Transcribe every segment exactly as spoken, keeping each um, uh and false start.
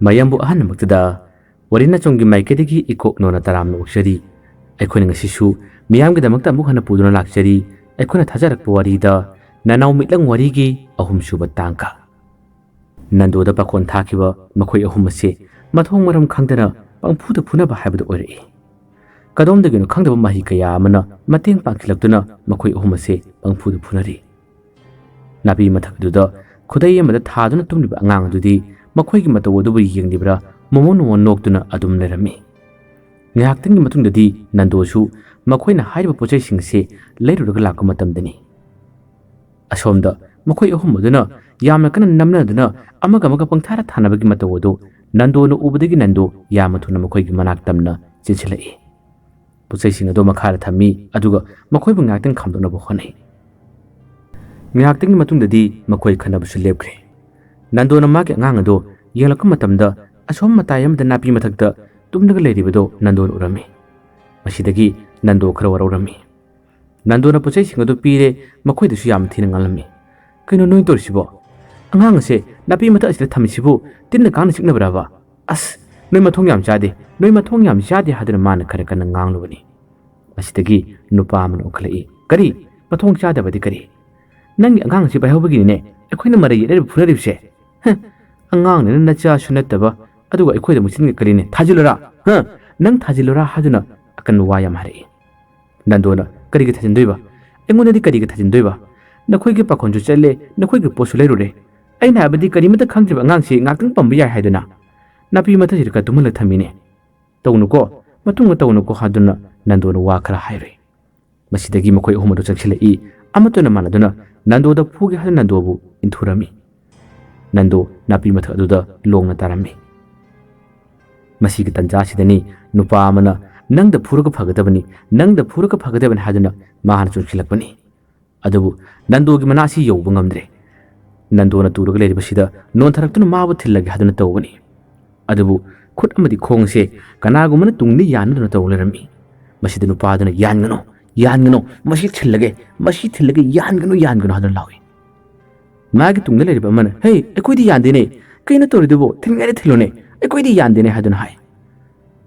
ꯃꯌꯥꯝꯕꯨ ꯑꯍꯥꯟꯕꯃꯛꯇꯗ ꯋꯥꯔꯤ ꯅꯆꯣꯝꯒꯤ ꯃꯥꯏꯀꯩꯗꯒꯤ ꯏꯀꯣꯛ ꯅꯣꯟꯅ ꯇꯔꯥꯝꯅ ꯑꯣꯛꯆꯔꯤ꯫ ꯑꯩꯈꯣꯏꯅ ꯉꯁꯤꯁꯨ ꯃꯤꯌꯥꯝꯒꯤꯗꯃꯛꯇ ꯑꯃꯨꯛ ꯍꯟꯅ ꯄꯨꯗꯨꯅ ꯂꯥꯛꯆꯔꯤ꯫ ꯑꯩꯈꯣꯏꯅ ꯊꯥꯖꯔꯛꯄ ꯋꯥꯔꯤꯗ ꯅꯅꯥꯎ ꯃꯤꯠꯂꯪ ꯋꯥꯔꯤꯒꯤ ꯑꯍꯨꯝꯁꯨꯕ ꯇꯥꯡꯀ꯫ ꯅꯟꯗꯣꯗ ꯄꯥꯈꯣꯟ ꯊꯥꯈꯤꯕ ꯃꯈꯣꯏ ꯑꯍꯨꯝ ꯑꯁꯦ ꯃꯊꯣꯡ ꯃꯔꯝ ꯈꯪꯗꯅ ꯄꯪꯐꯨꯗ ꯐꯨꯅꯕ ꯍꯥꯏꯕꯗꯨ ꯑꯣꯏꯔꯛꯏ꯫ ꯀꯗꯣꯝꯗꯒꯤꯅꯣ ꯈꯪꯗꯕ ꯃꯍꯤ ꯀꯌꯥ ꯑꯃꯅ ꯃꯇꯦꯡ ꯄꯥꯡꯈꯤꯂꯛꯇꯨꯅ ꯃꯈꯣꯏ ꯑꯍꯨꯝ ꯑꯁꯦ ꯄꯪꯐꯨꯗ ꯐꯨꯅꯔꯤ꯫ ꯅꯥꯄꯤ ꯃꯊꯛ ꯑꯗꯨꯗ ꯈꯨꯗꯩ ꯑꯃꯗ ꯊꯥꯗꯨꯅ ꯇꯨꯝꯂꯤꯕ ꯑꯉꯥꯡ ꯑꯗꯨꯗꯤ ꯃꯈꯣꯏꯒꯤ ꯃꯇꯧ ꯑꯗꯨꯕꯨ ꯌꯦꯡꯂꯤꯕ꯭ꯔꯥ ꯃꯣꯃꯣꯟ ꯃꯣꯃꯣꯟ ꯅꯣꯛꯇꯨꯅ ꯑꯗꯨꯝ ꯂꯩꯔꯝꯃꯤ꯫ ꯉꯥꯏꯍꯥꯛꯇꯪꯒꯤ ꯃꯇꯨꯡꯗꯗꯤ ꯅꯟꯗꯣꯁꯨ ꯃꯈꯣꯏꯅ ꯍꯥꯏꯔꯤꯕ ꯄꯣꯠꯆꯩꯁꯤꯡꯁꯦ ꯂꯩꯔꯨꯔꯒ ꯂꯥꯛꯄ ꯃꯇꯝꯗꯅꯤ꯫ ꯑꯁꯣꯝꯗ ꯃꯈꯣꯏ ꯑꯍꯨꯝ ꯑꯗꯨꯅ ꯌꯥꯝꯅ ꯀꯟꯅ ꯅꯝꯅꯗꯨꯅ ꯑꯃꯒ ꯑꯃꯒ ꯄꯪꯊꯥꯔ ꯊꯥꯅꯕꯒꯤ ꯃꯇꯧ ꯑꯗꯨ ꯅꯟꯗꯣꯅ ꯎꯕꯗꯒꯤ ꯅꯟꯗꯣ ꯌꯥꯝꯅ ꯊꯨꯅ ꯃꯈꯣꯏꯒꯤ ꯃꯅꯥꯛ ꯇꯝꯅ ꯆꯦꯟꯁꯤꯜꯂꯛꯏ꯫ ꯄꯣꯠꯆꯩꯁꯤꯡ ꯑꯗꯨ ꯃꯈꯥꯗ ꯊꯝꯃꯤ, ꯑꯗꯨꯒ ꯃꯈꯣꯏꯕꯨ ꯉꯥꯏꯍꯥꯛꯇꯪ ꯈꯥꯝꯗꯣꯛꯅꯕ ꯍꯣꯠꯅꯩ꯫ ꯉꯥꯏꯍꯥꯛꯇꯪꯒꯤ ꯃꯇꯨꯡꯗꯗꯤ ꯃꯈꯣꯏ ꯈꯟꯅꯕꯁꯨ ꯂꯦꯞꯈ꯭ꯔꯦ꯫ ꯅꯟꯗꯣꯅ ꯃꯥꯒꯤ ꯑꯉꯥꯡ ꯑꯗꯨ ꯌꯦꯡꯂꯛꯄ ꯃꯇꯝꯗ ꯑꯁꯣꯝ ꯃꯇꯥꯏ ꯑꯃꯗ ꯅꯥꯄꯤ ꯃꯊꯛꯇ ꯇꯨꯝꯂꯒ ꯂꯩꯔꯤꯕꯗꯨ ꯅꯟꯗꯣꯅ ꯎꯔꯝꯃꯤ꯫ ꯃꯁꯤꯗꯒꯤ ꯅꯟꯗꯣ ꯈꯔ ꯋꯥꯔꯧꯔꯝꯃꯤ꯫ ꯅꯟꯗꯣꯅ ꯄꯣꯠꯆꯩꯁꯤꯡ ꯑꯗꯨ ꯄꯤꯔꯦ, ꯃꯈꯣꯏꯗꯁꯨ ꯌꯥꯝ ꯊꯤꯅ ꯉꯥꯡꯂꯝꯃꯤ꯫ "ꯀꯩꯅꯣ ꯅꯣꯏ ꯇꯧꯔꯤꯁꯤꯕꯣ? ꯑꯉꯥꯡ ꯑꯁꯦ ꯅꯥꯄꯤ ꯃꯊꯛ ꯑꯁꯤꯗ ꯊꯝꯃꯤꯁꯤꯕꯨ ꯇꯤꯟꯅ ꯀꯥꯡꯅ ꯆꯤꯛꯅꯕ꯭ꯔꯕ? ꯑꯁ, ꯅꯣꯏ ꯃꯊꯣꯡ ꯌꯥꯝ ꯆꯥꯗꯦ, ꯅꯣꯏ ꯃꯊꯣꯡ ꯌꯥꯝ ꯆꯥꯗꯦ" ꯍꯥꯏꯗꯨꯅ ꯃꯥꯅ ꯈꯔ ꯀꯟꯅ ꯉꯥꯡꯂꯨꯕꯅꯤ꯫ ꯃꯁꯤꯗꯒꯤ ꯅꯨꯄꯥ ꯑꯃꯅ ꯑꯣꯟꯈꯠꯂꯛꯏ꯫ "ꯀꯔꯤ? ꯃꯊꯣꯡ ꯆꯥꯗꯕꯗꯤ ꯀꯔꯤ? ꯅꯪꯒꯤ ꯑꯉꯥꯡ ꯑꯁꯤ ꯄꯥꯏꯍꯧꯕꯒꯤꯅꯤꯅꯦ ꯑꯩꯈꯣꯏꯅ ꯃꯔꯩ ꯌꯦꯠꯅꯔꯤꯕ ꯐꯨꯅꯔꯤꯕꯁꯦ꯫ ꯍ, ꯑꯉꯥꯡꯅꯤꯅ ꯅꯆꯥꯁꯨ ꯅꯠꯇꯕ, ꯑꯗꯨꯒ ꯑꯩꯈꯣꯏꯗ ꯃꯆꯤꯟꯒ ꯀꯔꯤꯅꯦ? ꯊꯥꯖꯤꯜꯂꯨꯔꯥ? ꯍ? ꯅꯪ ꯊꯥꯖꯤꯜꯂꯨꯔꯥ?" ꯍꯥꯏꯗꯨꯅ ꯑꯀꯟꯕ ꯋꯥ ꯌꯥꯝ ꯍꯥꯏꯔꯛꯏ꯫ ꯅꯟꯗꯣꯅ, "ꯀꯔꯤꯒꯤ ꯊꯥꯖꯤꯟꯗꯣꯏꯕ? ꯑꯩꯉꯣꯟꯗꯗꯤ ꯀꯔꯤꯒꯤ ꯊꯥꯖꯤꯟꯗꯣꯏꯕ? ꯅꯈꯣꯏꯒꯤ ꯄꯥꯈꯣꯟꯁꯨ ꯆꯠꯂꯦ, ꯅꯈꯣꯏꯒꯤ ꯄꯣꯠꯁꯨ ꯂꯩꯔꯨꯔꯦ꯫ ꯑꯩꯅ ꯍꯥꯏꯕꯗꯤ ꯀꯔꯤꯃꯠꯇ ꯈꯪꯗ꯭ꯔꯤꯕ ꯑꯉꯥꯡꯁꯤ ꯉꯥꯛꯇꯪ ꯄꯝꯕ ꯌꯥꯏ ꯍꯥꯏꯗꯨꯅ ꯅꯥꯄꯤ ꯃꯊꯛꯁꯤꯗ ꯇꯨꯝꯍꯜꯂ ꯊꯝꯃꯤꯅꯦ꯫ ꯇꯧꯅꯨꯀꯣ, ꯃꯇꯨꯡꯗ ꯇꯧꯅꯨꯀꯣ" ꯍꯥꯏꯗꯨꯅ ꯅꯟꯗꯣꯅ ꯋꯥ ꯈꯔ ꯍꯥꯏꯔꯨꯏ꯫ ꯃꯁꯤꯗꯒꯤ ꯃꯈꯣꯏ ꯑꯍꯨꯝ ꯑꯗꯨ ꯆꯪꯁꯤꯜꯂꯛꯏ꯫ ꯑꯃꯠꯇꯅ ꯃꯥꯟꯅꯗꯨꯅ ꯅꯟꯗꯣꯗ ꯐꯨꯒꯦ ꯍꯥꯏꯗꯨꯅ ꯅꯟꯗꯣꯕꯨ ꯏꯟꯊꯨꯔꯝꯃꯤ꯫ ꯅꯟꯗꯣ ꯅꯥꯄꯤ ꯃꯊꯛ ꯑꯗꯨꯗ ꯂꯣꯡꯅ ꯇꯥꯔꯝꯃꯤ꯫ ꯃꯁꯤꯒꯤ ꯇꯟꯖꯥꯁꯤꯗꯅꯤ ꯅꯨꯄꯥ ꯑꯃꯅ, "ꯅꯪꯗ ꯐꯨꯔꯒ ꯐꯒꯗꯕꯅꯤ, ꯅꯪꯗ ꯐꯨꯔꯒ ꯐꯒꯗꯕꯅꯤ" ꯍꯥꯏꯗꯨꯅ ꯃꯥꯅ ꯆꯣꯡꯁꯤꯜꯂꯛꯄꯅꯤ꯫ ꯑꯗꯨꯕꯨ ꯅꯟꯗꯣꯒꯤ ꯃꯅꯥ ꯑꯁꯤ ꯌꯧꯕ ꯉꯝꯗ꯭ꯔꯦ꯫ ꯅꯟꯗꯣꯅ ꯇꯨꯔꯒ ꯂꯩꯔꯤꯕꯁꯤꯗ ꯅꯣꯟꯊꯔꯛꯇꯨꯅ ꯃꯥꯕꯨ ꯊꯤꯜꯂꯒꯦ ꯍꯥꯏꯗꯨꯅ ꯇꯧꯕꯅꯤ꯫ ꯑꯗꯨꯕꯨ ꯈꯨꯠ ꯑꯃꯗꯤ ꯈꯣꯡꯁꯦ ꯀꯅꯥꯒꯨꯝꯕꯅ ꯇꯨꯡꯗ ꯌꯥꯟꯅꯗꯨꯅ ꯇꯧ ꯂꯩꯔꯝꯃꯤ꯫ ꯃꯁꯤꯗ ꯅꯨꯄꯥꯗꯨꯅ, "ꯌꯥꯟꯒꯅꯨ, ꯌꯥꯟꯒꯅꯨ, ꯃꯁꯤ ꯊꯤꯜꯂꯒꯦ, ꯃꯁꯤ ꯊꯤꯜꯂꯒꯦ, ꯌꯥꯟꯒꯅꯨ, ꯌꯥꯟꯒꯅꯨ" ꯍꯥꯏꯗꯨꯅ ꯂꯥꯎꯏ꯫ ꯃꯥꯒꯤ ꯇꯨꯡꯗ ꯂꯩꯔꯤꯕ ꯑꯃꯅ, "ꯍꯦ, ꯑꯩꯈꯣꯏꯗꯤ ꯌꯥꯟꯗꯦꯅꯦ, "ꯀꯩꯅꯣ ꯇꯧꯔꯤꯗꯨꯕꯣ? ꯊꯤꯟꯒꯦꯗꯤ ꯊꯤꯜꯂꯨꯅꯦ, ꯑꯩꯈꯣꯏꯗꯤ ꯌꯥꯟꯗꯦꯅꯦ" ꯍꯥꯏꯗꯨꯅ ꯍꯥꯏ꯫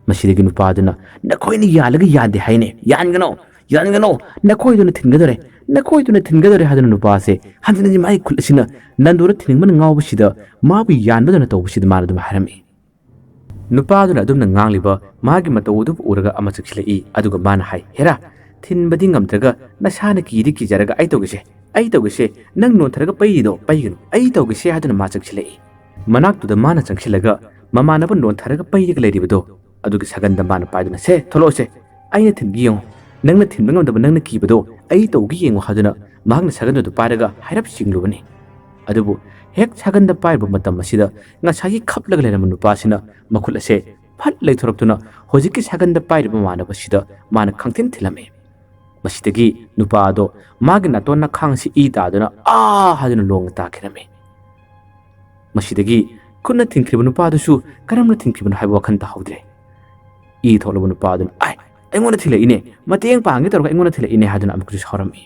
ꯃꯁꯤꯗꯒꯤ ꯅꯨꯄꯥꯗꯨꯅ, "ꯅꯈꯣꯏꯅ ꯌꯥꯜꯂꯒ ꯌꯥꯟꯗꯦ ꯍꯥꯏꯅꯦ, ꯌꯥꯟꯒꯅꯣ, ꯌꯥꯟꯒꯅꯣ, ꯅꯈꯣꯏꯗꯨꯅ ꯊꯤꯟꯒꯗꯧꯔꯦ, ꯅꯈꯣꯏꯗꯨꯅ ꯊꯤꯟꯒꯗꯧꯔꯦ" ꯍꯥꯏꯗꯨꯅ ꯅꯨꯄꯥꯁꯦ ꯍꯟꯖꯤꯟ ꯍꯟꯖꯤꯟ ꯃꯥꯒꯤ ꯈꯨꯠ ꯑꯁꯤꯅ ꯅꯟꯗꯣꯗ ꯊꯤꯟꯅꯤꯡꯕꯅ ꯉꯥꯎꯕꯁꯤꯗ, ꯃꯥꯕꯨ ꯌꯥꯟꯕꯗꯧꯅ ꯇꯧꯕꯁꯤꯗ ꯃꯥꯅ ꯑꯗꯨꯝ ꯍꯥꯏꯔꯝꯃꯤ꯫ ꯅꯨꯄꯥꯗꯨꯅ ꯑꯗꯨꯝꯅ ꯉꯥꯡꯂꯤꯕ ꯃꯥꯒꯤ ꯃꯇꯧ ꯑꯗꯨꯕꯨ ꯎꯔꯒ ꯑꯃ ꯆꯪꯁꯤꯜꯂꯛꯏ꯫ ꯑꯗꯨꯒ ꯃꯥꯅ ꯍꯥꯏ, "ꯍꯦꯔꯥ, ꯊꯤꯟꯕꯗꯤ ꯉꯝꯗ꯭ꯔꯒ ꯅꯁꯥꯅ ꯀꯤꯗꯤ ꯀꯤꯖꯔꯒ ꯑꯩ ꯇꯧꯒꯦꯁꯦ, ꯑꯩ ꯇꯧꯒꯦꯁꯦ, ꯅꯪ ꯅꯣꯟꯊꯔꯒ ꯄꯩꯔꯤꯗꯣ ꯄꯩꯒꯅꯨ, ꯑꯩ ꯇꯧꯒꯦꯁꯦ" ꯍꯥꯏꯗꯨꯅ ꯃꯥ ꯆꯪꯁꯤꯜꯂꯛꯏ꯫ ꯃꯅꯥꯛꯇꯨꯗ ꯃꯥꯅ ꯆꯪꯁꯤꯜꯂꯒ ꯃꯃꯥꯟꯅꯕ ꯅꯣꯟꯊꯔꯒ ꯄꯩꯔꯒ ꯂꯩꯔꯤꯕꯗꯣ ꯑꯗꯨꯒꯤ ꯁꯥꯒꯟꯗ ꯃꯥꯅ ꯄꯥꯏꯗꯨꯅ, "ꯁꯦ, ꯊꯣꯛꯂꯛꯑꯣꯁꯦ, ꯑꯩꯅ ꯊꯤꯟꯒꯦ ꯌꯦꯡꯉꯣ, ꯅꯪꯅ ꯊꯤꯟꯕ ꯉꯝꯗꯕ ꯅꯪꯅ ꯀꯤꯕꯗꯣ ꯑꯩ ꯇꯧꯒꯦ ꯌꯦꯡꯉꯣ" ꯍꯥꯏꯗꯨꯅ ꯃꯍꯥꯛꯅ ꯁꯥꯒꯟꯗꯨꯗ ꯄꯥꯏꯔꯒ ꯍꯥꯏꯔꯞ ꯆꯤꯡꯂꯨꯕꯅꯤ꯫ ꯑꯗꯨꯕꯨ ꯍꯦꯛ ꯁꯥꯒꯟꯗ ꯄꯥꯏꯔꯨꯕ ꯃꯇꯝ ꯑꯁꯤꯗ ꯉꯁꯥꯏꯒꯤ ꯈꯞꯂꯒ ꯂꯩꯔꯝꯕ ꯅꯨꯄꯥꯁꯤꯅ ꯃꯈꯨꯠ ꯑꯁꯦ ꯐꯠ ꯂꯩꯊꯣꯔꯛꯇꯨꯅ ꯍꯧꯖꯤꯛꯀꯤ ꯁꯥꯒꯟꯗ ꯄꯥꯏꯔꯤꯕ ꯃꯃꯥꯟꯅꯕꯁꯤꯗ ꯃꯥꯅ ꯈꯪꯊꯤꯟ ꯊꯤꯜꯂꯝꯃꯤ꯫ ꯃꯁꯤꯗꯒꯤ ꯅꯨꯄꯥ ꯑꯗꯣ ꯃꯥꯒꯤ ꯅꯥꯇꯣꯟ ꯅꯈꯥꯡ ꯑꯁꯤ ꯏ ꯇꯥꯗꯨꯅ "ꯑꯥ" ꯍꯥꯏꯗꯨꯅ ꯂꯣꯡꯅ ꯇꯥꯈꯤꯔꯝꯃꯤ꯫ ꯃꯁꯤꯗꯒꯤ ꯈꯨꯠꯅ ꯊꯤꯟꯈ꯭ꯔꯤꯕ ꯅꯨꯄꯥꯗꯨꯁꯨ ꯀꯔꯝꯅ ꯊꯤꯟꯈꯤꯕꯅꯣ ꯍꯥꯏꯕ ꯋꯥꯈꯜ ꯇꯥꯍꯧꯗ꯭ꯔꯦ꯫ ꯏ ꯊꯣꯛꯂꯕ ꯅꯨꯄꯥ ꯑꯗꯨꯅ, "ꯑꯥꯏ, ꯑꯩꯉꯣꯟꯗ ꯊꯤꯜꯂꯛꯏꯅꯦ, ꯃꯇꯦꯡ ꯄꯥꯡꯒꯦ ꯇꯧꯔꯒ ꯑꯩꯉꯣꯟꯗ ꯊꯤꯜꯂꯛꯏꯅꯦ" ꯍꯥꯏꯗꯨꯅ ꯑꯃꯨꯛꯀꯁꯨ ꯁꯥꯎꯔꯝꯃꯤ꯫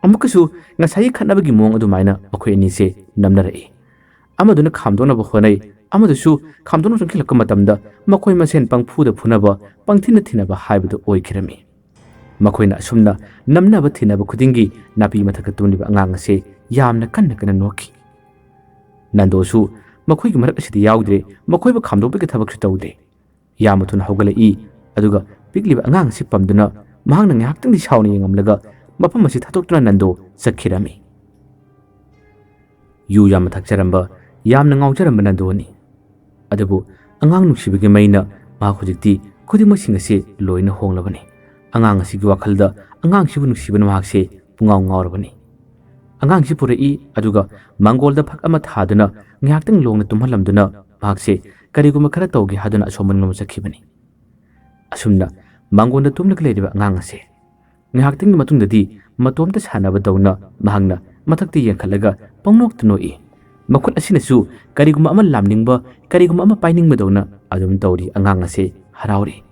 ꯑꯃꯨꯛꯀꯁꯨ ꯉꯁꯥꯏꯒꯤ ꯈꯠꯅꯕꯒꯤ ꯃꯑꯣꯡ ꯑꯗꯨꯃꯥꯏꯅ ꯃꯈꯣꯏ ꯑꯅꯤꯁꯦ ꯅꯝꯅꯔꯛꯏ꯫ ꯑꯃꯗꯨꯅ ꯈꯥꯝꯗꯣꯛꯅꯕ ꯍꯣꯠꯅꯩ, ꯑꯃꯗꯨꯁꯨ ꯈꯥꯝꯗꯣꯛꯅꯕ ꯆꯪꯁꯤꯜꯂꯛꯄ ꯃꯇꯝꯗ ꯃꯈꯣꯏ ꯃꯁꯦꯟ ꯄꯪꯐꯨꯗ ꯐꯨꯅꯕ, ꯄꯪꯊꯤꯅ ꯊꯤꯅꯕ ꯍꯥꯏꯕꯗꯨ ꯑꯣꯏꯈꯤꯔꯝꯃꯤ꯫ ꯃꯈꯣꯏꯅ ꯑꯁꯨꯝꯅ ꯅꯝꯅꯕ ꯊꯤꯅꯕ ꯈꯨꯗꯤꯡꯒꯤ ꯅꯥꯄꯤ ꯃꯊꯛꯇ ꯇꯨꯝꯂꯤꯕ ꯑꯉꯥꯡ ꯑꯁꯦ ꯌꯥꯝꯅ ꯀꯟꯅ ꯀꯟꯅ ꯅꯣꯛꯈꯤ꯫ ꯅꯟꯗꯣꯁꯨ ꯃꯈꯣꯏꯒꯤ ꯃꯔꯛ ꯑꯁꯤꯗ ꯌꯥꯎꯗ꯭ꯔꯦ, ꯃꯈꯣꯏꯕꯨ ꯈꯥꯝꯗꯣꯛꯄꯒꯤ ꯊꯕꯛꯁꯨ ꯇꯧꯗ꯭ꯔꯦ꯫ ꯌꯥꯝꯅ ꯊꯨꯅ ꯍꯧꯒꯠꯂꯛꯏ, ꯑꯗꯨꯒ ꯄꯤꯛꯂꯤꯕ ꯑꯉꯥꯡ ꯑꯁꯤ ꯄꯝꯗꯨꯅ ꯃꯍꯥꯛꯅ ꯉꯥꯏꯍꯥꯛꯇꯪꯗꯤ ꯁꯥꯎꯅ ꯌꯦꯡꯉꯝꯂꯒ ꯃꯐꯝ ꯑꯁꯤ ꯊꯥꯗꯣꯛꯇꯨꯅ ꯅꯟꯗꯣ ꯆꯠꯈꯤꯔꯝꯃꯤ꯫ ꯌꯨ ꯌꯥꯝꯅ ꯊꯛꯆꯔꯝꯕ, ꯌꯥꯝꯅ ꯉꯥꯎꯖꯔꯝꯕ ꯅꯟꯗꯣꯅꯤ꯫ ꯑꯗꯨꯕꯨ ꯑꯉꯥꯡ ꯅꯨꯡꯁꯤꯕꯒꯤ ꯃꯩꯅ ꯃꯍꯥꯛ ꯍꯧꯖꯤꯛꯇꯤ ꯈꯨꯗꯤꯡꯃꯛꯁꯤꯡ ꯑꯁꯤ ꯂꯣꯏꯅ ꯍꯣꯡꯂꯕꯅꯤ꯫ ꯑꯉꯥꯡ ꯑꯁꯤꯒꯤ ꯋꯥꯈꯜꯗ ꯑꯉꯥꯡꯁꯤꯕꯨ ꯅꯨꯡꯁꯤꯕꯅ ꯃꯍꯥꯛꯁꯦ ꯄꯨꯡꯉꯥꯎ ꯉꯥꯎꯔꯕꯅꯤ꯫ ꯑꯉꯥꯡꯁꯤ ꯄꯨꯔꯛꯏ, ꯑꯗꯨꯒ ꯃꯥꯡꯒꯣꯜꯗ ꯐꯛ ꯑꯃ ꯊꯥꯗꯨꯅ ꯉꯥꯏꯍꯥꯛꯇꯪ ꯂꯣꯡꯅ ꯇꯨꯝꯍꯜꯂꯝꯗꯨꯅ ꯃꯍꯥꯛꯁꯦ ꯀꯔꯤꯒꯨꯝꯕ ꯈꯔ ꯇꯧꯒꯦ ꯍꯥꯏꯗꯨꯅ ꯑꯁꯣꯝꯕꯟ ꯂꯣꯝꯗ ꯆꯠꯈꯤꯕꯅꯤ꯫ ꯑꯁꯨꯝꯅ ꯃꯥꯡꯒꯣꯜꯗ ꯇꯨꯝꯂꯒ ꯂꯩꯔꯤꯕ ꯑꯉꯥꯡ ꯑꯁꯦ ꯉꯥꯏꯍꯥꯛꯇꯪꯒꯤ ꯃꯇꯨꯡꯗꯗꯤ ꯃꯇꯣꯝꯇ ꯁꯥꯟꯅꯕꯗꯧꯅ ꯃꯍꯥꯛꯅ ꯃꯊꯛꯇ ꯌꯦꯡꯈꯠꯂꯒ ꯄꯪꯅꯣꯛꯇ ꯅꯣꯛꯏ꯫ ꯃꯈꯨꯠ ꯑꯁꯤꯅꯁꯨ ꯀꯔꯤꯒꯨꯝꯕ ꯑꯃ ꯂꯥꯝꯅꯤꯡꯕ, ꯀꯔꯤꯒꯨꯝꯕ ꯑꯃ ꯄꯥꯏꯅꯤꯡꯕꯗꯧꯅ ꯑꯗꯨꯝ ꯇꯧꯔꯤ꯫ ꯑꯉꯥꯡ ꯑꯁꯦ ꯍꯔꯥꯎꯔꯤ꯫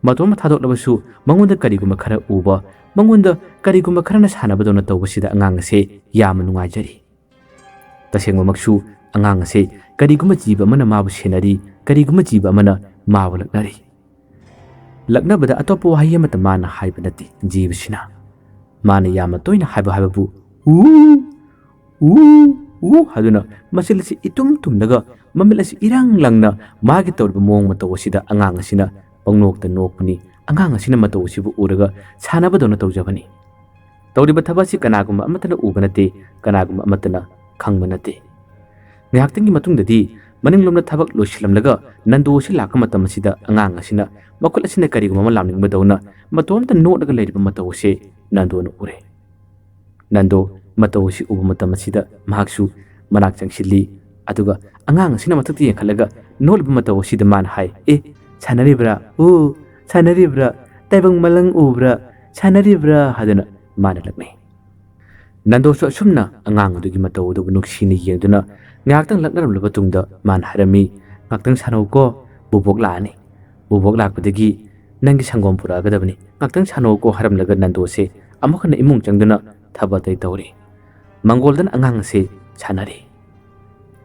ꯃꯇꯣꯝꯇ ꯊꯥꯗꯣꯛꯂꯕꯁꯨ ꯃꯉꯣꯟꯗ ꯀꯔꯤꯒꯨꯝꯕ ꯈꯔ ꯎꯕ, ꯃꯉꯣꯟꯗ ꯀꯔꯤꯒꯨꯝꯕ ꯈꯔꯅ ꯁꯥꯟꯅꯕꯗꯧꯅ ꯇꯧꯕꯁꯤꯗ ꯑꯉꯥꯡ ꯑꯁꯦ ꯌꯥꯝꯅ ꯅꯨꯡꯉꯥꯏꯖꯔꯤ꯫ ꯇꯁꯦꯡꯕꯃꯛꯁꯨ ꯑꯉꯥꯡ ꯑꯁꯦ ꯀꯔꯤꯒꯨꯝꯕ ꯖꯤꯕ ꯑꯃꯅ ꯃꯥꯕꯨ ꯁꯦꯟꯅꯔꯤ, ꯀꯔꯤꯒꯨꯝꯕ ꯖꯤꯕ ꯑꯃꯅ ꯃꯥꯕꯨ ꯂꯛꯅꯔꯤ꯫ ꯂꯛꯅꯕꯗ ꯑꯇꯣꯞꯄ ꯋꯥꯍꯩ ꯑꯃꯠꯇ ꯃꯥꯅ ꯍꯥꯏꯕ ꯅꯠꯇꯦ꯫ ꯖꯤꯕꯁꯤꯅ ꯃꯥꯅ ꯌꯥꯝꯅ ꯇꯣꯏꯅ ꯍꯥꯏꯕ ꯍꯥꯏꯕꯕꯨ "ꯎ, ꯎ, ꯎ" ꯍꯥꯏꯗꯨꯅ ꯃꯆꯤꯜ ꯑꯁꯤ ꯏꯇꯨꯝ ꯇꯨꯝꯂꯒ ꯃꯃꯤꯠ ꯑꯁꯤ ꯏꯔꯪ ꯂꯪꯅ ꯃꯥꯒꯤ ꯇꯧꯔꯤꯕ ꯃꯑꯣꯡ ꯃꯇꯧ ꯑꯁꯤꯗ ꯑꯉꯥꯡ ꯑꯁꯤꯅ ꯄꯪꯅꯣꯛꯇ ꯅꯣꯛꯄꯅꯤ꯫ ꯑꯉꯥꯡ ꯑꯁꯤꯅ ꯃꯇꯧ ꯑꯁꯤꯕꯨ ꯎꯔꯒ ꯁꯥꯟꯅꯕꯗꯧꯅ ꯇꯧꯖꯕꯅꯤ꯫ ꯇꯧꯔꯤꯕ ꯊꯕꯛ ꯑꯁꯤ ꯀꯅꯥꯒꯨꯝꯕ ꯑꯃꯠꯇꯅ ꯎꯕ ꯅꯠꯇꯦ, ꯀꯅꯥꯒꯨꯝꯕ ꯑꯃꯠꯇꯅ ꯈꯪꯕ ꯅꯠꯇꯦ꯫ ꯉꯥꯏꯍꯥꯛꯇꯪꯒꯤ ꯃꯇꯨꯡꯗꯗꯤ ꯃꯅꯤꯡꯂꯣꯝꯗ ꯊꯕꯛ ꯂꯣꯏꯁꯤꯜꯂꯝꯂꯒ ꯅꯟꯗꯣ ꯑꯁꯤ ꯂꯥꯛꯄ ꯃꯇꯝ ꯑꯁꯤꯗ ꯑꯉꯥꯡ ꯑꯁꯤꯅ ꯃꯈꯨꯠ ꯑꯁꯤꯅ ꯀꯔꯤꯒꯨꯝꯕ ꯑꯃ ꯂꯥꯝꯅꯤꯡꯕꯗꯧꯅ ꯃꯇꯣꯝꯇ ꯅꯣꯠꯂꯒ ꯂꯩꯔꯤꯕ ꯃꯇꯧ ꯑꯁꯤ ꯅꯟꯗꯣꯅ ꯎꯔꯦ꯫ ꯅꯟꯗꯣ ꯃꯇꯧ ꯑꯁꯤ ꯎꯕ ꯃꯇꯝ ꯑꯁꯤꯗ ꯃꯍꯥꯛꯁꯨ ꯃꯅꯥꯛ ꯆꯪꯁꯤꯜꯂꯤ꯫ ꯑꯗꯨꯒ ꯑꯉꯥꯡ ꯑꯁꯤꯅ ꯃꯊꯛꯇ ꯌꯦꯡꯈꯠꯂꯒ ꯅꯣꯛꯂꯤꯕ ꯃꯇꯧ ꯑꯁꯤꯗ ꯃꯥꯅ ꯍꯥꯏ, "ꯑꯦ, ꯁꯥꯟꯅꯔꯤꯕ꯭ꯔꯥ? ꯑꯣ, ꯁꯥꯟꯅꯔꯤꯕ꯭ꯔꯥ? ꯇꯥꯏꯕꯪ ꯃꯂꯪ ꯎꯕ꯭ꯔꯥ? ꯁꯥꯟꯅꯔꯤꯕ꯭ꯔꯥ?" ꯍꯥꯏꯗꯨꯅ ꯃꯥꯅ ꯂꯛꯅꯩ꯫ ꯅꯟꯗꯣꯁꯨ ꯑꯁꯨꯝꯅ ꯑꯉꯥꯡ ꯑꯗꯨꯒꯤ ꯃꯇꯧ ꯑꯗꯨꯕꯨ ꯅꯨꯡꯁꯤꯅ ꯌꯦꯡꯗꯨꯅ ꯉꯥꯏꯍꯥꯛꯇꯪ ꯂꯛꯅꯔꯝꯂꯕ ꯇꯨꯡꯗ ꯃꯥꯅ ꯍꯥꯏꯔꯝꯃꯤ, "ꯉꯥꯛꯇꯪ ꯁꯥꯟꯅꯧꯀꯣ, ꯕꯨꯕꯣꯛ ꯂꯥꯛꯑꯅꯤ꯫ ꯕꯨꯕꯣꯛ ꯂꯥꯛꯄꯗꯒꯤ ꯅꯪꯒꯤ ꯁꯪꯒꯣꯝ ꯄꯨꯔꯛꯑꯒꯗꯕꯅꯤ꯫ ꯉꯥꯛꯇꯪ ꯁꯥꯟꯅꯧꯀꯣ" ꯍꯥꯏꯔꯝꯂꯒ ꯅꯟꯗꯣꯁꯦ ꯑꯃꯨꯛ ꯍꯟꯅ ꯏꯃꯨꯡ ꯆꯪꯗꯨꯅ ꯊꯕꯛ ꯑꯇꯩ ꯇꯧꯔꯤ꯫ ꯃꯪꯒꯣꯜꯗꯅ ꯑꯉꯥꯡ ꯑꯁꯦ ꯁꯥꯟꯅꯔꯤ꯫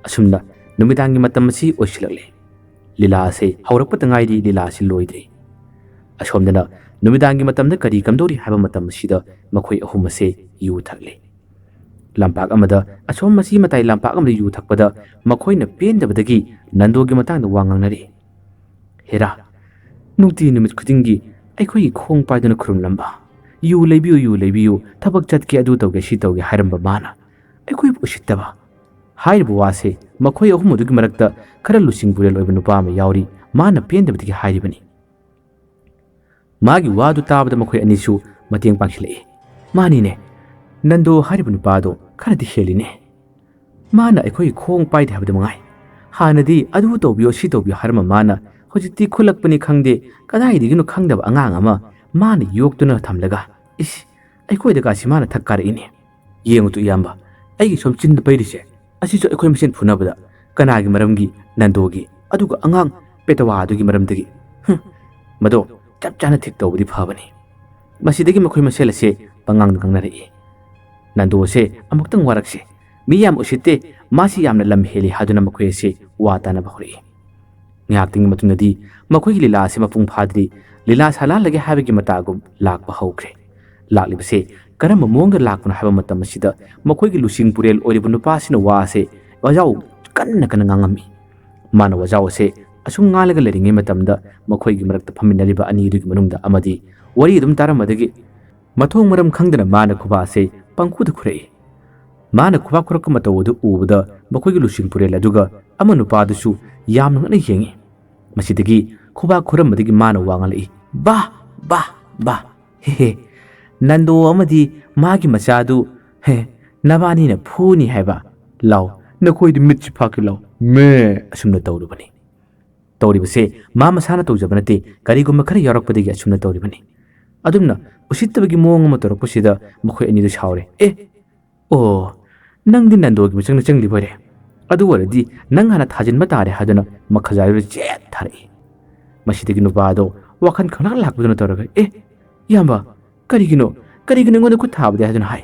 ꯑꯁꯨꯝꯅ ꯅꯨꯃꯤꯗꯥꯡꯒꯤ ꯃꯇꯝ ꯑꯁꯤ ꯑꯣꯏꯁꯤꯜꯂꯛꯂꯦ꯫ ꯂꯤꯂꯥ ꯑꯁꯦ ꯍꯧꯔꯛꯄꯗ ꯉꯥꯏꯔꯤ, ꯂꯤꯂꯥ ꯑꯁꯤ ꯂꯣꯏꯗ꯭ꯔꯤ꯫ ꯑꯁꯣꯝꯗꯅ ꯅꯨꯃꯤꯗꯥꯡꯒꯤ ꯃꯇꯝꯗ ꯀꯔꯤ ꯀꯝꯗꯧꯔꯤ ꯍꯥꯏꯕ ꯃꯇꯝ ꯑꯁꯤꯗ ꯃꯈꯣꯏ ꯑꯍꯨꯝ ꯑꯁꯦ ꯌꯨ ꯊꯛꯂꯤ꯫ ꯂꯝꯄꯥꯛ ꯑꯃꯗ, ꯑꯁꯣꯝ ꯃꯁꯤ ꯃꯇꯥꯏ ꯂꯝꯄꯥꯛ ꯑꯃꯗ ꯌꯨ ꯊꯛꯄꯗ ꯃꯈꯣꯏꯅ ꯄꯦꯟꯗꯕꯗꯒꯤ ꯅꯟꯗꯣꯒꯤ ꯃꯇꯥꯡꯗ ꯋꯥ ꯉꯥꯡꯅꯔꯤ꯫ "ꯍꯦꯔꯥ, ꯅꯨꯡꯇꯤ ꯅꯨꯃꯤꯠ ꯈꯨꯗꯤꯡꯒꯤ ꯑꯩꯈꯣꯏꯒꯤ ꯈꯣꯡ ꯄꯥꯏꯗꯨꯅ ꯈꯨꯔꯨꯝꯂꯝꯕ, 'ꯌꯨ ꯂꯩꯕꯤꯌꯨ, ꯌꯨ ꯂꯩꯕꯤꯌꯨ, ꯊꯕꯛ ꯆꯠꯀꯦ, ꯑꯗꯨ ꯇꯧꯒꯦ, ꯁꯤ ꯇꯧꯒꯦ' ꯍꯥꯏꯔꯝꯕ ꯃꯥꯅ ꯑꯩꯈꯣꯏꯕꯨ ꯎꯁꯤꯠꯇꯕ"꯫ ꯍꯥꯏꯔꯤꯕ ꯋꯥꯁꯦ ꯃꯈꯣꯏ ꯑꯍꯨꯝ ꯑꯗꯨꯒꯤ ꯃꯔꯛꯇ ꯈꯔ ꯂꯨꯆꯤꯡ ꯄꯨꯔꯦꯜ ꯑꯣꯏꯕ ꯅꯨꯄꯥ ꯑꯃ ꯌꯥꯎꯔꯤ, ꯃꯥꯅ ꯄꯦꯟꯗꯕꯗꯒꯤ ꯍꯥꯏꯔꯤꯕꯅꯤ꯫ ꯃꯥꯒꯤ ꯋꯥꯗꯨ ꯇꯥꯕꯗ ꯃꯈꯣꯏ ꯑꯅꯤꯁꯨ ꯃꯇꯦꯡ ꯄꯥꯡꯁꯤꯜꯂꯛꯏ꯫ "ꯃꯥꯅꯤꯅꯦ, ꯅꯟꯗꯣ ꯍꯥꯏꯔꯤꯕ ꯅꯨꯄꯥꯗꯣ ꯈꯔꯗꯤ ꯍꯦꯜꯂꯤꯅꯦ꯫ ꯃꯥꯅ ꯑꯩꯈꯣꯏꯒꯤ ꯈꯣꯡ ꯄꯥꯏꯗꯦ ꯍꯥꯏꯕꯗꯨ ꯃꯉꯥꯏ꯫ ꯍꯥꯟꯅꯗꯤ 'ꯑꯗꯨ ꯇꯧꯕꯤꯌꯣ, ꯁꯤ ꯇꯧꯕꯤꯌꯣ' ꯍꯥꯏꯔꯝꯕ ꯃꯥꯅ ꯍꯧꯖꯤꯛꯇꯤ ꯈꯨꯠꯂꯛꯄꯅꯤ ꯈꯪꯗꯦ, ꯀꯗꯥꯏꯗꯒꯤꯅꯣ ꯈꯪꯗꯕ ꯑꯉꯥꯡ ꯑꯃ ꯃꯥꯅ ꯌꯣꯛꯇꯨꯅ ꯊꯝꯂꯒ, ꯏꯁ, ꯑꯩꯈꯣꯏꯗ ꯀꯥꯁꯤ ꯃꯥꯅ ꯊꯛ ꯀꯥꯔꯛꯏꯅꯦ꯫ ꯌꯦꯡꯉꯨ ꯇꯨ ꯏꯌꯥꯝꯕ, ꯑꯩꯒꯤ ꯁꯣꯝ ꯆꯤꯟꯗ ꯄꯩꯔꯤꯁꯦ, ꯑꯁꯤꯁꯨ ꯑꯩꯈꯣꯏ ꯃꯁꯦꯟ ꯐꯨꯅꯕꯗ꯫ ꯀꯅꯥꯒꯤ ꯃꯔꯝꯒꯤ? ꯅꯟꯗꯣꯒꯤ꯫ ꯑꯗꯨꯒ ꯑꯉꯥꯡ ꯄꯦꯇꯋꯥ ꯑꯗꯨꯒꯤ ꯃꯔꯝꯗꯒꯤ꯫ ꯍꯨꯝ, ꯃꯗꯣ ꯆꯞ ꯆꯥꯅ ꯊꯤꯛ ꯇꯧꯕꯗꯤ ꯐꯕꯅꯤ"꯫ ꯃꯁꯤꯗꯒꯤ ꯃꯈꯣꯏ ꯃꯁꯦꯜ ꯑꯁꯦ ꯄꯉꯥꯡꯗ ꯉꯥꯡꯅꯔꯛꯏ꯫ ꯅꯟꯗꯣꯁꯦ ꯑꯃꯨꯛꯇꯪ ꯋꯥꯔꯛꯁꯦ, "ꯃꯤ ꯌꯥꯝ ꯎꯁꯤꯠꯇꯦ, ꯃꯥꯁꯤ ꯌꯥꯝꯅ ꯂꯝ ꯍꯦꯜꯂꯤ" ꯍꯥꯏꯗꯨꯅ ꯃꯈꯣꯏ ꯑꯁꯤ ꯋꯥ ꯇꯥꯅꯕ ꯍꯧꯔꯛꯏ꯫ ꯉꯥꯏꯍꯥꯛꯇꯪꯒꯤ ꯃꯇꯨꯡꯗꯗꯤ ꯃꯈꯣꯏꯒꯤ ꯂꯤꯂꯥ ꯑꯁꯤ ꯃꯄꯨꯡ ꯐꯥꯗ꯭ꯔꯤ, ꯂꯤꯂꯥ ꯁꯥꯂꯥꯜꯂꯒꯦ ꯍꯥꯏꯕꯒꯤ ꯃꯇꯥꯒꯨꯝ ꯂꯥꯛꯄ ꯍꯧꯈ꯭ꯔꯦ꯫ ꯂꯥꯛꯂꯤꯕꯁꯦ ꯀꯔꯝꯕ ꯃꯑꯣꯡꯗ ꯂꯥꯛꯄꯅꯣ ꯍꯥꯏꯕ ꯃꯇꯝ ꯑꯁꯤꯗ ꯃꯈꯣꯏꯒꯤ ꯂꯨꯆꯤꯡ ꯄꯨꯔꯦꯜ ꯑꯣꯏꯔꯤꯕ ꯅꯨꯄꯥ ꯑꯁꯤꯅ ꯋꯥ ꯑꯁꯦ ꯋꯥꯖꯥꯎ ꯀꯟꯅ ꯀꯟꯅ ꯉꯥꯡꯉꯝꯃꯤ꯫ ꯃꯥꯅ ꯋꯥꯖꯥꯎ ꯑꯁꯦ ꯑꯁꯨꯝ ꯉꯥꯡꯂꯒ ꯂꯩꯔꯤꯉꯩ ꯃꯇꯝꯗ ꯃꯈꯣꯏꯒꯤ ꯃꯔꯛꯇ ꯐꯝꯃꯤꯟꯅꯔꯤꯕ ꯑꯅꯤꯗꯨꯒꯤ ꯃꯅꯨꯡꯗ ꯑꯃꯗꯤ ꯋꯥꯔꯤ ꯑꯗꯨꯝ ꯇꯥꯔꯝꯕꯗꯒꯤ ꯃꯊꯣꯡ ꯃꯔꯝ ꯈꯪꯗꯅ ꯃꯥꯅ ꯈꯨꯕꯥꯛ ꯑꯁꯦ ꯄꯪꯈꯨꯗ ꯈꯨꯔꯛꯏ꯫ ꯃꯥꯅ ꯈꯨꯕꯥꯛ ꯈꯨꯔꯛꯄ ꯃꯇꯧ ꯑꯗꯨ ꯎꯕꯗ ꯃꯈꯣꯏꯒꯤ ꯂꯨꯆꯤꯡ ꯄꯨꯔꯦꯜ ꯑꯗꯨꯒ ꯑꯃ ꯅꯨꯄꯥꯗꯨꯁꯨ ꯌꯥꯝꯅ ꯉꯛꯅ ꯌꯦꯡꯉꯤ꯫ ꯃꯁꯤꯗꯒꯤ ꯈꯨꯕꯥꯛ ꯈꯨꯔꯝꯕꯗꯒꯤ ꯃꯥꯅ ꯋꯥ ꯉꯥꯡꯂꯛꯏ, "ꯕꯥ, ꯕꯥ, ꯕꯥ, ꯍꯦ, ꯍꯦ, ꯅꯟꯗꯣ ꯑꯃꯗꯤ ꯃꯥꯒꯤ ꯃꯆꯥꯗꯨ, ꯍꯦ, ꯅꯕꯥꯅꯤꯅ ꯐꯨꯅꯤ ꯍꯥꯏꯕ? ꯂꯥꯎ, ꯅꯈꯣꯏꯗꯤ ꯃꯤꯠꯁꯤ ꯐꯥꯛꯀꯦ ꯂꯥꯎ, ꯃꯦ!" ꯑꯁꯨꯝꯅ ꯇꯧꯔꯨꯕꯅꯤ꯫ ꯇꯧꯔꯤꯕꯁꯦ ꯃꯥ ꯃꯁꯥꯅ ꯇꯧꯖꯕ ꯅꯠꯇꯦ, ꯀꯔꯤꯒꯨꯝꯕ ꯈꯔ ꯌꯥꯎꯔꯛꯄꯗꯒꯤ ꯑꯁꯨꯝꯅ ꯇꯧꯔꯤꯕꯅꯤ꯫ ꯑꯗꯨꯝꯅ ꯎꯁꯤꯠꯇꯕꯒꯤ ꯃꯑꯣꯡ ꯑꯃ ꯇꯧꯔꯛꯄꯁꯤꯗ ꯃꯈꯣꯏ ꯑꯅꯤꯗꯨ ꯁꯥꯎꯔꯦ꯫ "ꯑꯦ, ꯑꯣ, ꯅꯪꯗꯤ ꯅꯟꯗꯣꯒꯤ ꯃꯤꯆꯪꯗ ꯆꯪꯂꯤꯕ ꯑꯣꯏꯔꯦ꯫ ꯑꯗꯨ ꯑꯣꯏꯔꯗꯤ ꯅꯪ ꯍꯥꯟꯅ ꯊꯥꯖꯤꯟꯕ ꯇꯥꯔꯦ" ꯍꯥꯏꯗꯨꯅ ꯃꯈꯥꯖꯥꯏꯗꯨꯗ ꯖꯦꯠ ꯊꯥꯔꯛꯏ꯫ ꯃꯁꯤꯗꯒꯤ ꯅꯨꯄꯥ ꯑꯗꯣ ꯋꯥꯈꯜ ꯈꯪꯂꯥꯛ ꯂꯥꯛꯄꯗꯨꯅ ꯇꯧꯔꯒ, "ꯑꯦ, ꯏꯌꯥꯝꯕ, ꯀꯔꯤꯒꯤꯅꯣ? ꯀꯔꯤꯒꯤꯅꯣ ꯑꯩꯉꯣꯟꯗ ꯈꯨꯠ ꯊꯥꯕꯗꯤ?" ꯍꯥꯏꯗꯨꯅ ꯍꯥꯏ꯫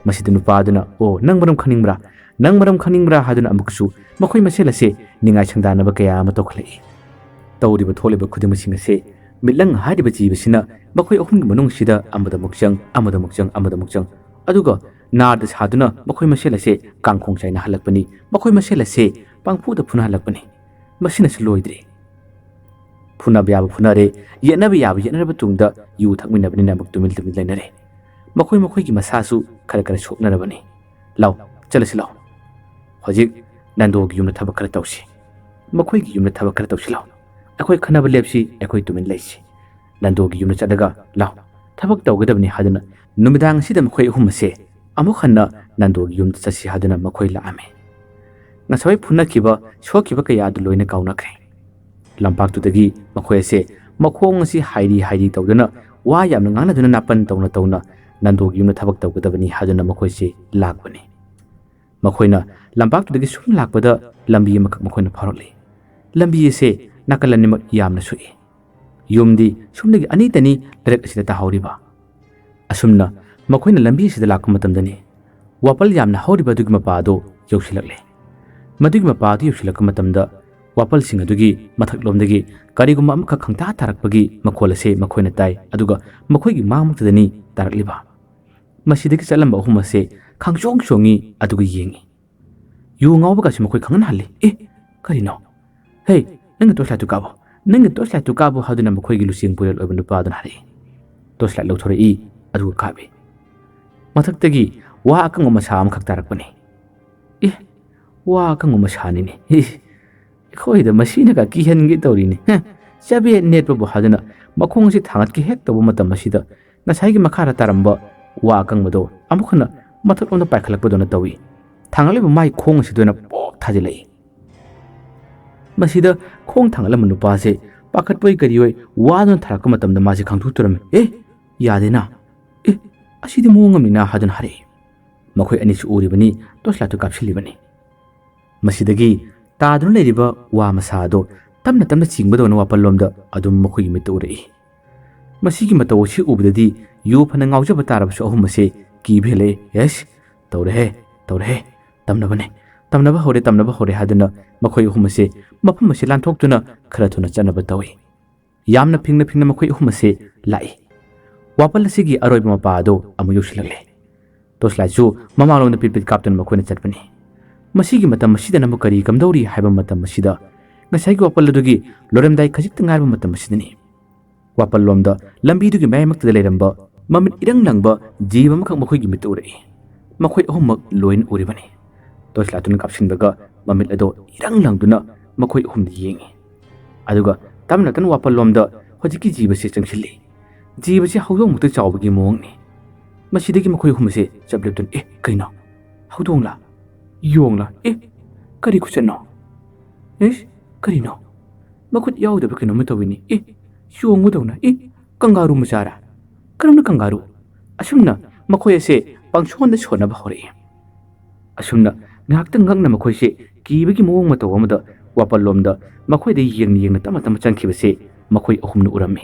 ꯃꯁꯤꯗ ꯅꯨꯄꯥ ꯑꯗꯨꯅ, "ꯑꯣ, ꯅꯪ ꯃꯔꯝ ꯈꯪꯅꯤꯡꯕ꯭ꯔꯥ? ꯅꯪ ꯃꯔꯝ ꯈꯪꯅꯤꯡꯕ꯭ꯔꯥ?" ꯍꯥꯏꯗꯨꯅ ꯑꯃꯨꯛꯀꯁꯨ ꯃꯈꯣꯏ ꯃꯁꯦꯜ ꯑꯁꯦ ꯅꯤꯡꯉꯥꯏ ꯁꯪꯗꯥꯅꯕ ꯀꯌꯥ ꯑꯃ ꯇꯧꯈꯠꯂꯛꯏ꯫ ꯇꯧꯔꯤꯕ ꯊꯣꯛꯂꯤꯕ ꯈꯨꯗꯤꯡꯃꯛꯁꯤꯡ ꯑꯁꯦ ꯃꯤꯠꯂꯪ ꯍꯥꯏꯔꯤꯕ ꯖꯤꯕꯁꯤꯅ ꯃꯈꯣꯏ ꯑꯍꯨꯝꯒꯤ ꯃꯅꯨꯡꯁꯤꯗ ꯑꯃꯗ ꯑꯃꯨꯛ ꯆꯪ, ꯑꯃꯗ ꯑꯃꯨꯛ ꯆꯪ, ꯑꯃꯗ ꯑꯃꯨꯛ ꯆꯪ, ꯑꯗꯨꯒ ꯅꯥꯔꯗ ꯁꯥꯗꯨꯅ ꯃꯈꯣꯏ ꯃꯁꯦꯜ ꯑꯁꯦ ꯀꯥꯡꯈꯣꯡ ꯆꯥꯏꯅꯍꯜꯂꯛꯄꯅꯤ, ꯃꯈꯣꯏ ꯃꯁꯦꯜ ꯑꯁꯦ ꯄꯪꯐꯨꯗ ꯐꯨꯅꯍꯜꯂꯛꯄꯅꯤ꯫ ꯃꯁꯤꯅꯁꯨ ꯂꯣꯏꯗ꯭ꯔꯤ꯫ ꯐꯨꯅꯕ ꯌꯥꯕ ꯐꯨꯅꯔꯦ, ꯌꯦꯠꯅꯕ ꯌꯥꯕ ꯌꯦꯠꯅꯔꯕ ꯇꯨꯡꯗ ꯌꯨ ꯊꯛꯃꯤꯟꯅꯕꯅꯤꯅ ꯑꯃꯨꯛ ꯇꯨꯃꯤꯟ ꯇꯨꯃꯤꯟ ꯂꯩꯅꯔꯦ꯫ ꯃꯈꯣꯏ ꯃꯈꯣꯏꯒꯤ ꯃꯁꯥꯁꯨ ꯈꯔ ꯈꯔ ꯁꯣꯛꯅꯔꯕꯅꯤ꯫ "ꯂꯥꯎ, ꯆꯠꯂꯁꯤ ꯂꯥꯎ꯫ ꯍꯧꯖꯤꯛ ꯅꯟꯗꯣꯒꯤ ꯌꯨꯝꯗ ꯊꯕꯛ ꯈꯔ ꯇꯧꯁꯤ꯫ ꯃꯈꯣꯏꯒꯤ ꯌꯨꯝꯗ ꯊꯕꯛ ꯈꯔ ꯇꯧꯁꯤ ꯂꯥꯎ꯫ ꯑꯩꯈꯣꯏ ꯈꯟꯅꯕ ꯂꯦꯞꯁꯤ, ꯑꯩꯈꯣꯏ ꯇꯨꯃꯤꯟ ꯂꯩꯁꯤ꯫ ꯅꯟꯗꯣꯒꯤ ꯌꯨꯝꯗ ꯆꯠꯂꯒ ꯂꯥꯎ, ꯊꯕꯛ ꯇꯧꯒꯗꯕꯅꯤ" ꯍꯥꯏꯗꯨꯅ ꯅꯨꯃꯤꯗꯥꯡ ꯑꯁꯤꯗ ꯃꯈꯣꯏ ꯑꯍꯨꯝ ꯑꯁꯦ ꯑꯃꯨꯛ ꯍꯟꯅ ꯅꯟꯗꯣꯒꯤ ꯌꯨꯝꯗ ꯆꯠꯁꯤ ꯍꯥꯏꯗꯨꯅ ꯃꯈꯣꯏ ꯂꯥꯛꯑꯝꯃꯤ꯫ ꯉꯁꯥꯏ ꯐꯨꯅꯈꯤꯕ, ꯁꯣꯛꯈꯤꯕ ꯀꯌꯥ ꯑꯗꯨ ꯂꯣꯏꯅ ꯀꯥꯎꯅꯈ꯭ꯔꯦ꯫ ꯂꯝꯄꯥꯛꯇꯨꯗꯒꯤ ꯃꯈꯣꯏ ꯑꯁꯦ ꯃꯈꯣꯡ ꯑꯁꯤ ꯍꯥꯏꯔꯤ ꯍꯥꯏꯔꯤ ꯇꯧꯗꯨꯅ ꯋꯥ ꯌꯥꯝꯅ ꯉꯥꯡꯅꯗꯨꯅ ꯅꯥꯄꯟ ꯇꯧꯅ ꯇꯧꯅ ꯅꯟꯗꯣꯒꯤ ꯌꯨꯝꯗ ꯊꯕꯛ ꯇꯧꯒꯗꯕꯅꯤ ꯍꯥꯏꯗꯨꯅ ꯃꯈꯣꯏꯁꯦ ꯂꯥꯛꯄꯅꯤ꯫ ꯃꯈꯣꯏꯅ ꯂꯝꯄꯥꯛꯇꯨꯗꯒꯤ ꯁꯨꯝ ꯂꯥꯛꯄꯗ ꯂꯝꯕꯤ ꯑꯃꯈꯛ ꯃꯈꯣꯏꯅ ꯐꯥꯎꯔꯛꯂꯤ꯫ ꯂꯝꯕꯤ ꯑꯁꯦ ꯅꯥꯀꯜ ꯑꯅꯤꯃꯛ ꯌꯥꯝꯅ ꯁꯣꯛꯏ꯫ ꯌꯨꯝꯗꯤ ꯁꯣꯝꯗꯒꯤ ꯑꯅꯤꯇꯅꯤ ꯂꯩꯔꯛ ꯑꯁꯤꯗ ꯇꯥꯍꯧꯔꯤꯕ꯫ ꯑꯁꯨꯝꯅ ꯃꯈꯣꯏꯅ ꯂꯝꯕꯤ ꯑꯁꯤꯗ ꯂꯥꯛꯄ ꯃꯇꯝꯗꯅꯤ ꯋꯥꯄꯜ ꯌꯥꯝꯅ ꯍꯧꯔꯤꯕ ꯑꯗꯨꯒꯤ ꯃꯄꯥ ꯑꯗꯨ ꯌꯧꯁꯤꯜꯂꯛꯂꯦ꯫ ꯃꯗꯨꯒꯤ ꯃꯄꯥ ꯑꯗꯨ ꯌꯧꯁꯤꯜꯂꯛꯄ ꯃꯇꯝꯗ ꯋꯥꯄꯜꯁꯤꯡ ꯑꯗꯨꯒꯤ ꯃꯊꯛꯂꯣꯝꯗꯒꯤ ꯀꯔꯤꯒꯨꯝꯕ ꯑꯃꯈꯛ ꯈꯪꯇꯥ ꯇꯥꯔꯛꯄꯒꯤ ꯃꯈꯣꯜ ꯑꯁꯤ ꯃꯈꯣꯏꯅ ꯇꯥꯏ, ꯑꯗꯨꯒ ꯃꯈꯣꯏꯒꯤ ꯃꯥꯡꯃꯛꯇꯗꯅꯤ ꯇꯥꯔꯛꯂꯤꯕ꯫ ꯃꯁꯤꯗꯒꯤ ꯆꯠꯂꯝꯕ ꯑꯍꯨꯝ ꯑꯁꯦ ꯈꯪꯆꯣꯡ ꯆꯣꯡꯉꯤ, ꯑꯗꯨꯒ ꯌꯦꯡꯉꯤ꯫ ꯌꯨ ꯉꯥꯎꯕꯒꯁꯤ ꯃꯈꯣꯏ ꯈꯪꯍꯟꯍꯜꯂꯤ꯫ "ꯑꯦ, ꯀꯔꯤꯅꯣ? ꯍꯦ, ꯅꯪꯒꯤ ꯇꯣꯔꯆ ꯂꯥꯏꯠꯇꯨ ꯀꯥꯞꯄꯣ, ꯅꯪꯒꯤ ꯇꯣꯔꯆ ꯂꯥꯏꯠꯇꯨ ꯀꯥꯞꯄꯣ" ꯍꯥꯏꯗꯨꯅ ꯃꯈꯣꯏꯒꯤ ꯂꯨꯆꯦꯡ ꯄꯨꯔꯦꯜ ꯑꯣꯏꯕ ꯅꯨꯄꯥ ꯑꯗꯨꯅ ꯍꯥꯏꯔꯛꯏ꯫ ꯇꯣꯔꯆ ꯂꯥꯏꯠ ꯂꯧꯊꯣꯔꯛꯏ, ꯑꯗꯨꯒ ꯀꯥꯞꯄꯤ꯫ ꯃꯊꯛꯇꯒꯤ ꯋꯥ ꯑꯀꯪꯕ ꯃꯁꯥ ꯑꯃꯈꯛ ꯇꯥꯔꯛꯄꯅꯤ꯫ "ꯑꯦ, ꯋꯥ ꯑꯀꯪꯕ ꯃꯁꯥꯅꯤꯅꯦ꯫ ꯑꯦ, ꯑꯩꯈꯣꯏꯗ ꯃꯁꯤꯅꯒ ꯀꯤꯍꯟꯒꯦ ꯇꯧꯔꯤꯅꯦ꯫ ꯍꯦ, ꯆꯕꯦꯠ ꯅꯦꯠꯄꯕꯨ" ꯍꯥꯏꯗꯨꯅ ꯃꯈꯣꯡ ꯑꯁꯤ ꯊꯥꯡꯒꯠꯀꯦ ꯍꯦꯛ ꯇꯧꯕ ꯃꯇꯝ ꯑꯁꯤꯗ ꯉꯁꯥꯏꯒꯤ ꯃꯈꯥꯗ ꯇꯥꯔꯝꯕ ꯋꯥ ꯑꯀꯪꯕꯗꯣ ꯑꯃꯨꯛ ꯍꯟꯅ ꯃꯊꯛꯂꯣꯝꯗ ꯄꯥꯏꯈꯠꯂꯛꯄꯗꯧꯅ ꯇꯧꯏ꯫ ꯊꯥꯡꯒꯠꯂꯤꯕ ꯃꯥꯏ ꯈꯣꯡ ꯑꯁꯤꯗ ꯑꯣꯏꯅ ꯄꯣꯞ ꯊꯥꯖꯤꯜꯂꯛꯏ꯫ ꯃꯁꯤꯗ ꯈꯣꯡ ꯊꯥꯡꯒꯠꯂꯝꯕ ꯅꯨꯄꯥꯁꯦ ꯄꯥꯈꯠꯄꯣꯏ ꯀꯔꯤꯑꯣꯏ ꯋꯥꯗꯨꯅ ꯊꯥꯔꯛꯄ ꯃꯇꯝꯗ ꯃꯥꯁꯦ ꯈꯪꯊꯨ ꯊꯨꯔꯝꯃꯤ꯫ "ꯑꯦ, ꯌꯥꯗꯦꯅ꯫ ꯑꯦ, ꯑꯁꯤꯗꯤ ꯃꯑꯣꯡ ꯑꯃꯅꯤꯅ" ꯍꯥꯏꯗꯨꯅ ꯍꯥꯏꯔꯛꯏ꯫ ꯃꯈꯣꯏ ꯑꯅꯤꯁꯨ ꯎꯔꯤꯕꯅꯤ, ꯇꯣꯔꯆ ꯂꯥꯏꯠꯇꯨ ꯀꯥꯞꯁꯤꯜꯂꯤꯕꯅꯤ꯫ ꯃꯁꯤꯗꯒꯤ ꯇꯥꯗꯨꯅ ꯂꯩꯔꯤꯕ ꯋꯥ ꯃꯁꯥ ꯑꯗꯣ ꯇꯞꯅ ꯇꯞꯅ ꯆꯤꯡꯕꯗꯧꯅ ꯋꯥꯄꯜꯂꯣꯝꯗ ꯑꯗꯨꯝ ꯃꯈꯣꯏꯒꯤ ꯃꯤꯠꯇ ꯎꯔꯛꯏ꯫ ꯃꯁꯤꯒꯤ ꯃꯇꯧ ꯑꯁꯤ ꯎꯕꯗꯗꯤ ꯌꯨ ꯐꯅ ꯉꯥꯎꯖꯕ ꯇꯥꯔꯕꯁꯨ ꯑꯍꯨꯝ ꯑꯁꯦ ꯀꯤꯕ ꯍꯦꯜꯂꯛꯏ꯫ "ꯑꯦꯁ, ꯇꯧꯔꯦꯍꯦ, ꯇꯧꯔꯦꯍꯦ, ꯇꯝꯅꯕꯅꯦ, ꯇꯝꯅꯕ ꯍꯧꯔꯦ, ꯇꯝꯅꯕ ꯍꯧꯔꯦ" ꯍꯥꯏꯗꯨꯅ ꯃꯈꯣꯏ ꯑꯍꯨꯝ ꯑꯁꯦ ꯃꯐꯝ ꯑꯁꯤ ꯂꯥꯟꯊꯣꯛꯇꯨꯅ ꯈꯔ ꯊꯨꯅ ꯆꯠꯅꯕ ꯇꯧꯏ꯫ ꯌꯥꯝꯅ ꯐꯤꯡꯅ ꯐꯤꯡꯅ ꯃꯈꯣꯏ ꯑꯍꯨꯝ ꯑꯁꯦ ꯂꯥꯛꯏ꯫ ꯋꯥꯄꯜ ꯑꯁꯤꯒꯤ ꯑꯔꯣꯏꯕ ꯃꯄꯥ ꯑꯗꯣ ꯑꯃꯨꯛ ꯌꯧꯁꯤꯜꯂꯛꯂꯦ꯫ ꯇꯣꯔꯆ ꯂꯥꯏꯠꯁꯨ ꯃꯃꯥꯡꯂꯣꯝꯗ ꯄꯤꯠ ꯄꯤꯠ ꯀꯥꯞꯇꯨꯅ ꯃꯈꯣꯏꯅ ꯆꯠꯄꯅꯤ꯫ ꯃꯁꯤꯒꯤ ꯃꯇꯝ ꯑꯁꯤꯗꯅ ꯑꯃꯨꯛ ꯀꯔꯤ ꯀꯝꯗꯧꯔꯤ ꯍꯥꯏꯕ ꯃꯇꯝ ꯑꯁꯤꯗ, ꯉꯁꯥꯏꯒꯤ ꯋꯥꯄꯜ ꯑꯗꯨꯒꯤ ꯂꯣꯏꯔꯝꯗꯥꯏ ꯈꯖꯤꯛꯇ ꯉꯥꯏꯔꯕ ꯃꯇꯝ ꯑꯁꯤꯗꯅꯤ꯫ ꯋꯥꯄꯜꯂꯣꯝꯗ ꯂꯝꯕꯤꯗꯨꯒꯤ ꯃꯌꯥꯏꯃꯛꯇꯗ ꯂꯩꯔꯝꯕ ꯃꯃꯤꯠ ꯏꯔꯪ ꯂꯪꯕ ꯖꯤꯕ ꯑꯃꯈꯛ ꯃꯈꯣꯏꯒꯤ ꯃꯤꯠꯇ ꯎꯔꯛꯏ꯫ ꯃꯈꯣꯏ ꯑꯍꯨꯝꯃꯛ ꯂꯣꯏꯅ ꯎꯔꯤꯕꯅꯤ꯫ ꯇꯣꯔꯆ ꯂꯥꯏꯠꯇꯨꯅ ꯀꯥꯞꯁꯤꯟꯕꯒ ꯃꯃꯤꯠ ꯑꯗꯣ ꯏꯔꯪ ꯂꯪꯗꯨꯅ ꯃꯈꯣꯏ ꯑꯍꯨꯝꯗ ꯌꯦꯡꯉꯤ꯫ ꯑꯗꯨꯒ ꯇꯞꯅ ꯇꯞꯅ ꯋꯥꯄꯜꯂꯣꯝꯗ ꯍꯧꯖꯤꯛꯀꯤ ꯖꯤꯕꯁꯦ ꯆꯪꯁꯤꯜꯂꯤ꯫ ꯖꯤꯕꯁꯦ ꯍꯧꯗꯣꯡꯃꯨꯛꯇ ꯆꯥꯎꯕꯒꯤ ꯃꯑꯣꯡꯅꯤ꯫ ꯃꯁꯤꯗꯒꯤ ꯃꯈꯣꯏ ꯑꯍꯨꯝ ꯑꯁꯦ ꯆꯞ ꯂꯦꯞꯇꯨꯅ, "ꯑꯦ, ꯀꯩꯅꯣ? ꯍꯧꯗꯣꯡꯂꯥ? ꯌꯣꯡꯂꯥ? ꯑꯦ, ꯀꯔꯤ ꯈꯨꯆꯠꯅꯣ? ꯑꯦ, ꯀꯔꯤꯅꯣ? ꯃꯈꯨꯠ ꯌꯥꯎꯗꯕ ꯀꯩꯅꯣꯝꯃ ꯇꯧꯏꯅꯦ꯫ ꯑꯦ, ꯌꯣꯡꯕꯗꯧꯅ꯫ ꯑꯦ, ꯀꯪꯒꯥꯔꯨ ꯃꯆꯥꯔꯥ? ꯀꯔꯝꯅ ꯀꯪꯒꯥꯔꯨ?" ꯑꯁꯨꯝꯅ ꯃꯈꯣꯏ ꯑꯁꯦ ꯄꯪꯁꯣꯟꯗ ꯁꯣꯟꯅꯕ ꯍꯧꯔꯛꯏ꯫ ꯑꯁꯨꯝꯅ ꯉꯥꯏꯍꯥꯛꯇꯪ ꯉꯛꯅ ꯃꯈꯣꯏꯁꯦ ꯀꯤꯕꯒꯤ ꯃꯑꯣꯡ ꯃꯇꯧ ꯑꯃꯗ ꯋꯥꯄꯜꯂꯣꯝꯗ ꯃꯈꯣꯏꯗ ꯌꯦꯡꯅ ꯌꯦꯡꯅ ꯇꯞꯅ ꯇꯞꯅ ꯆꯪꯈꯤꯕꯁꯦ ꯃꯈꯣꯏ ꯑꯍꯨꯝꯅ ꯎꯔꯝꯃꯤ꯫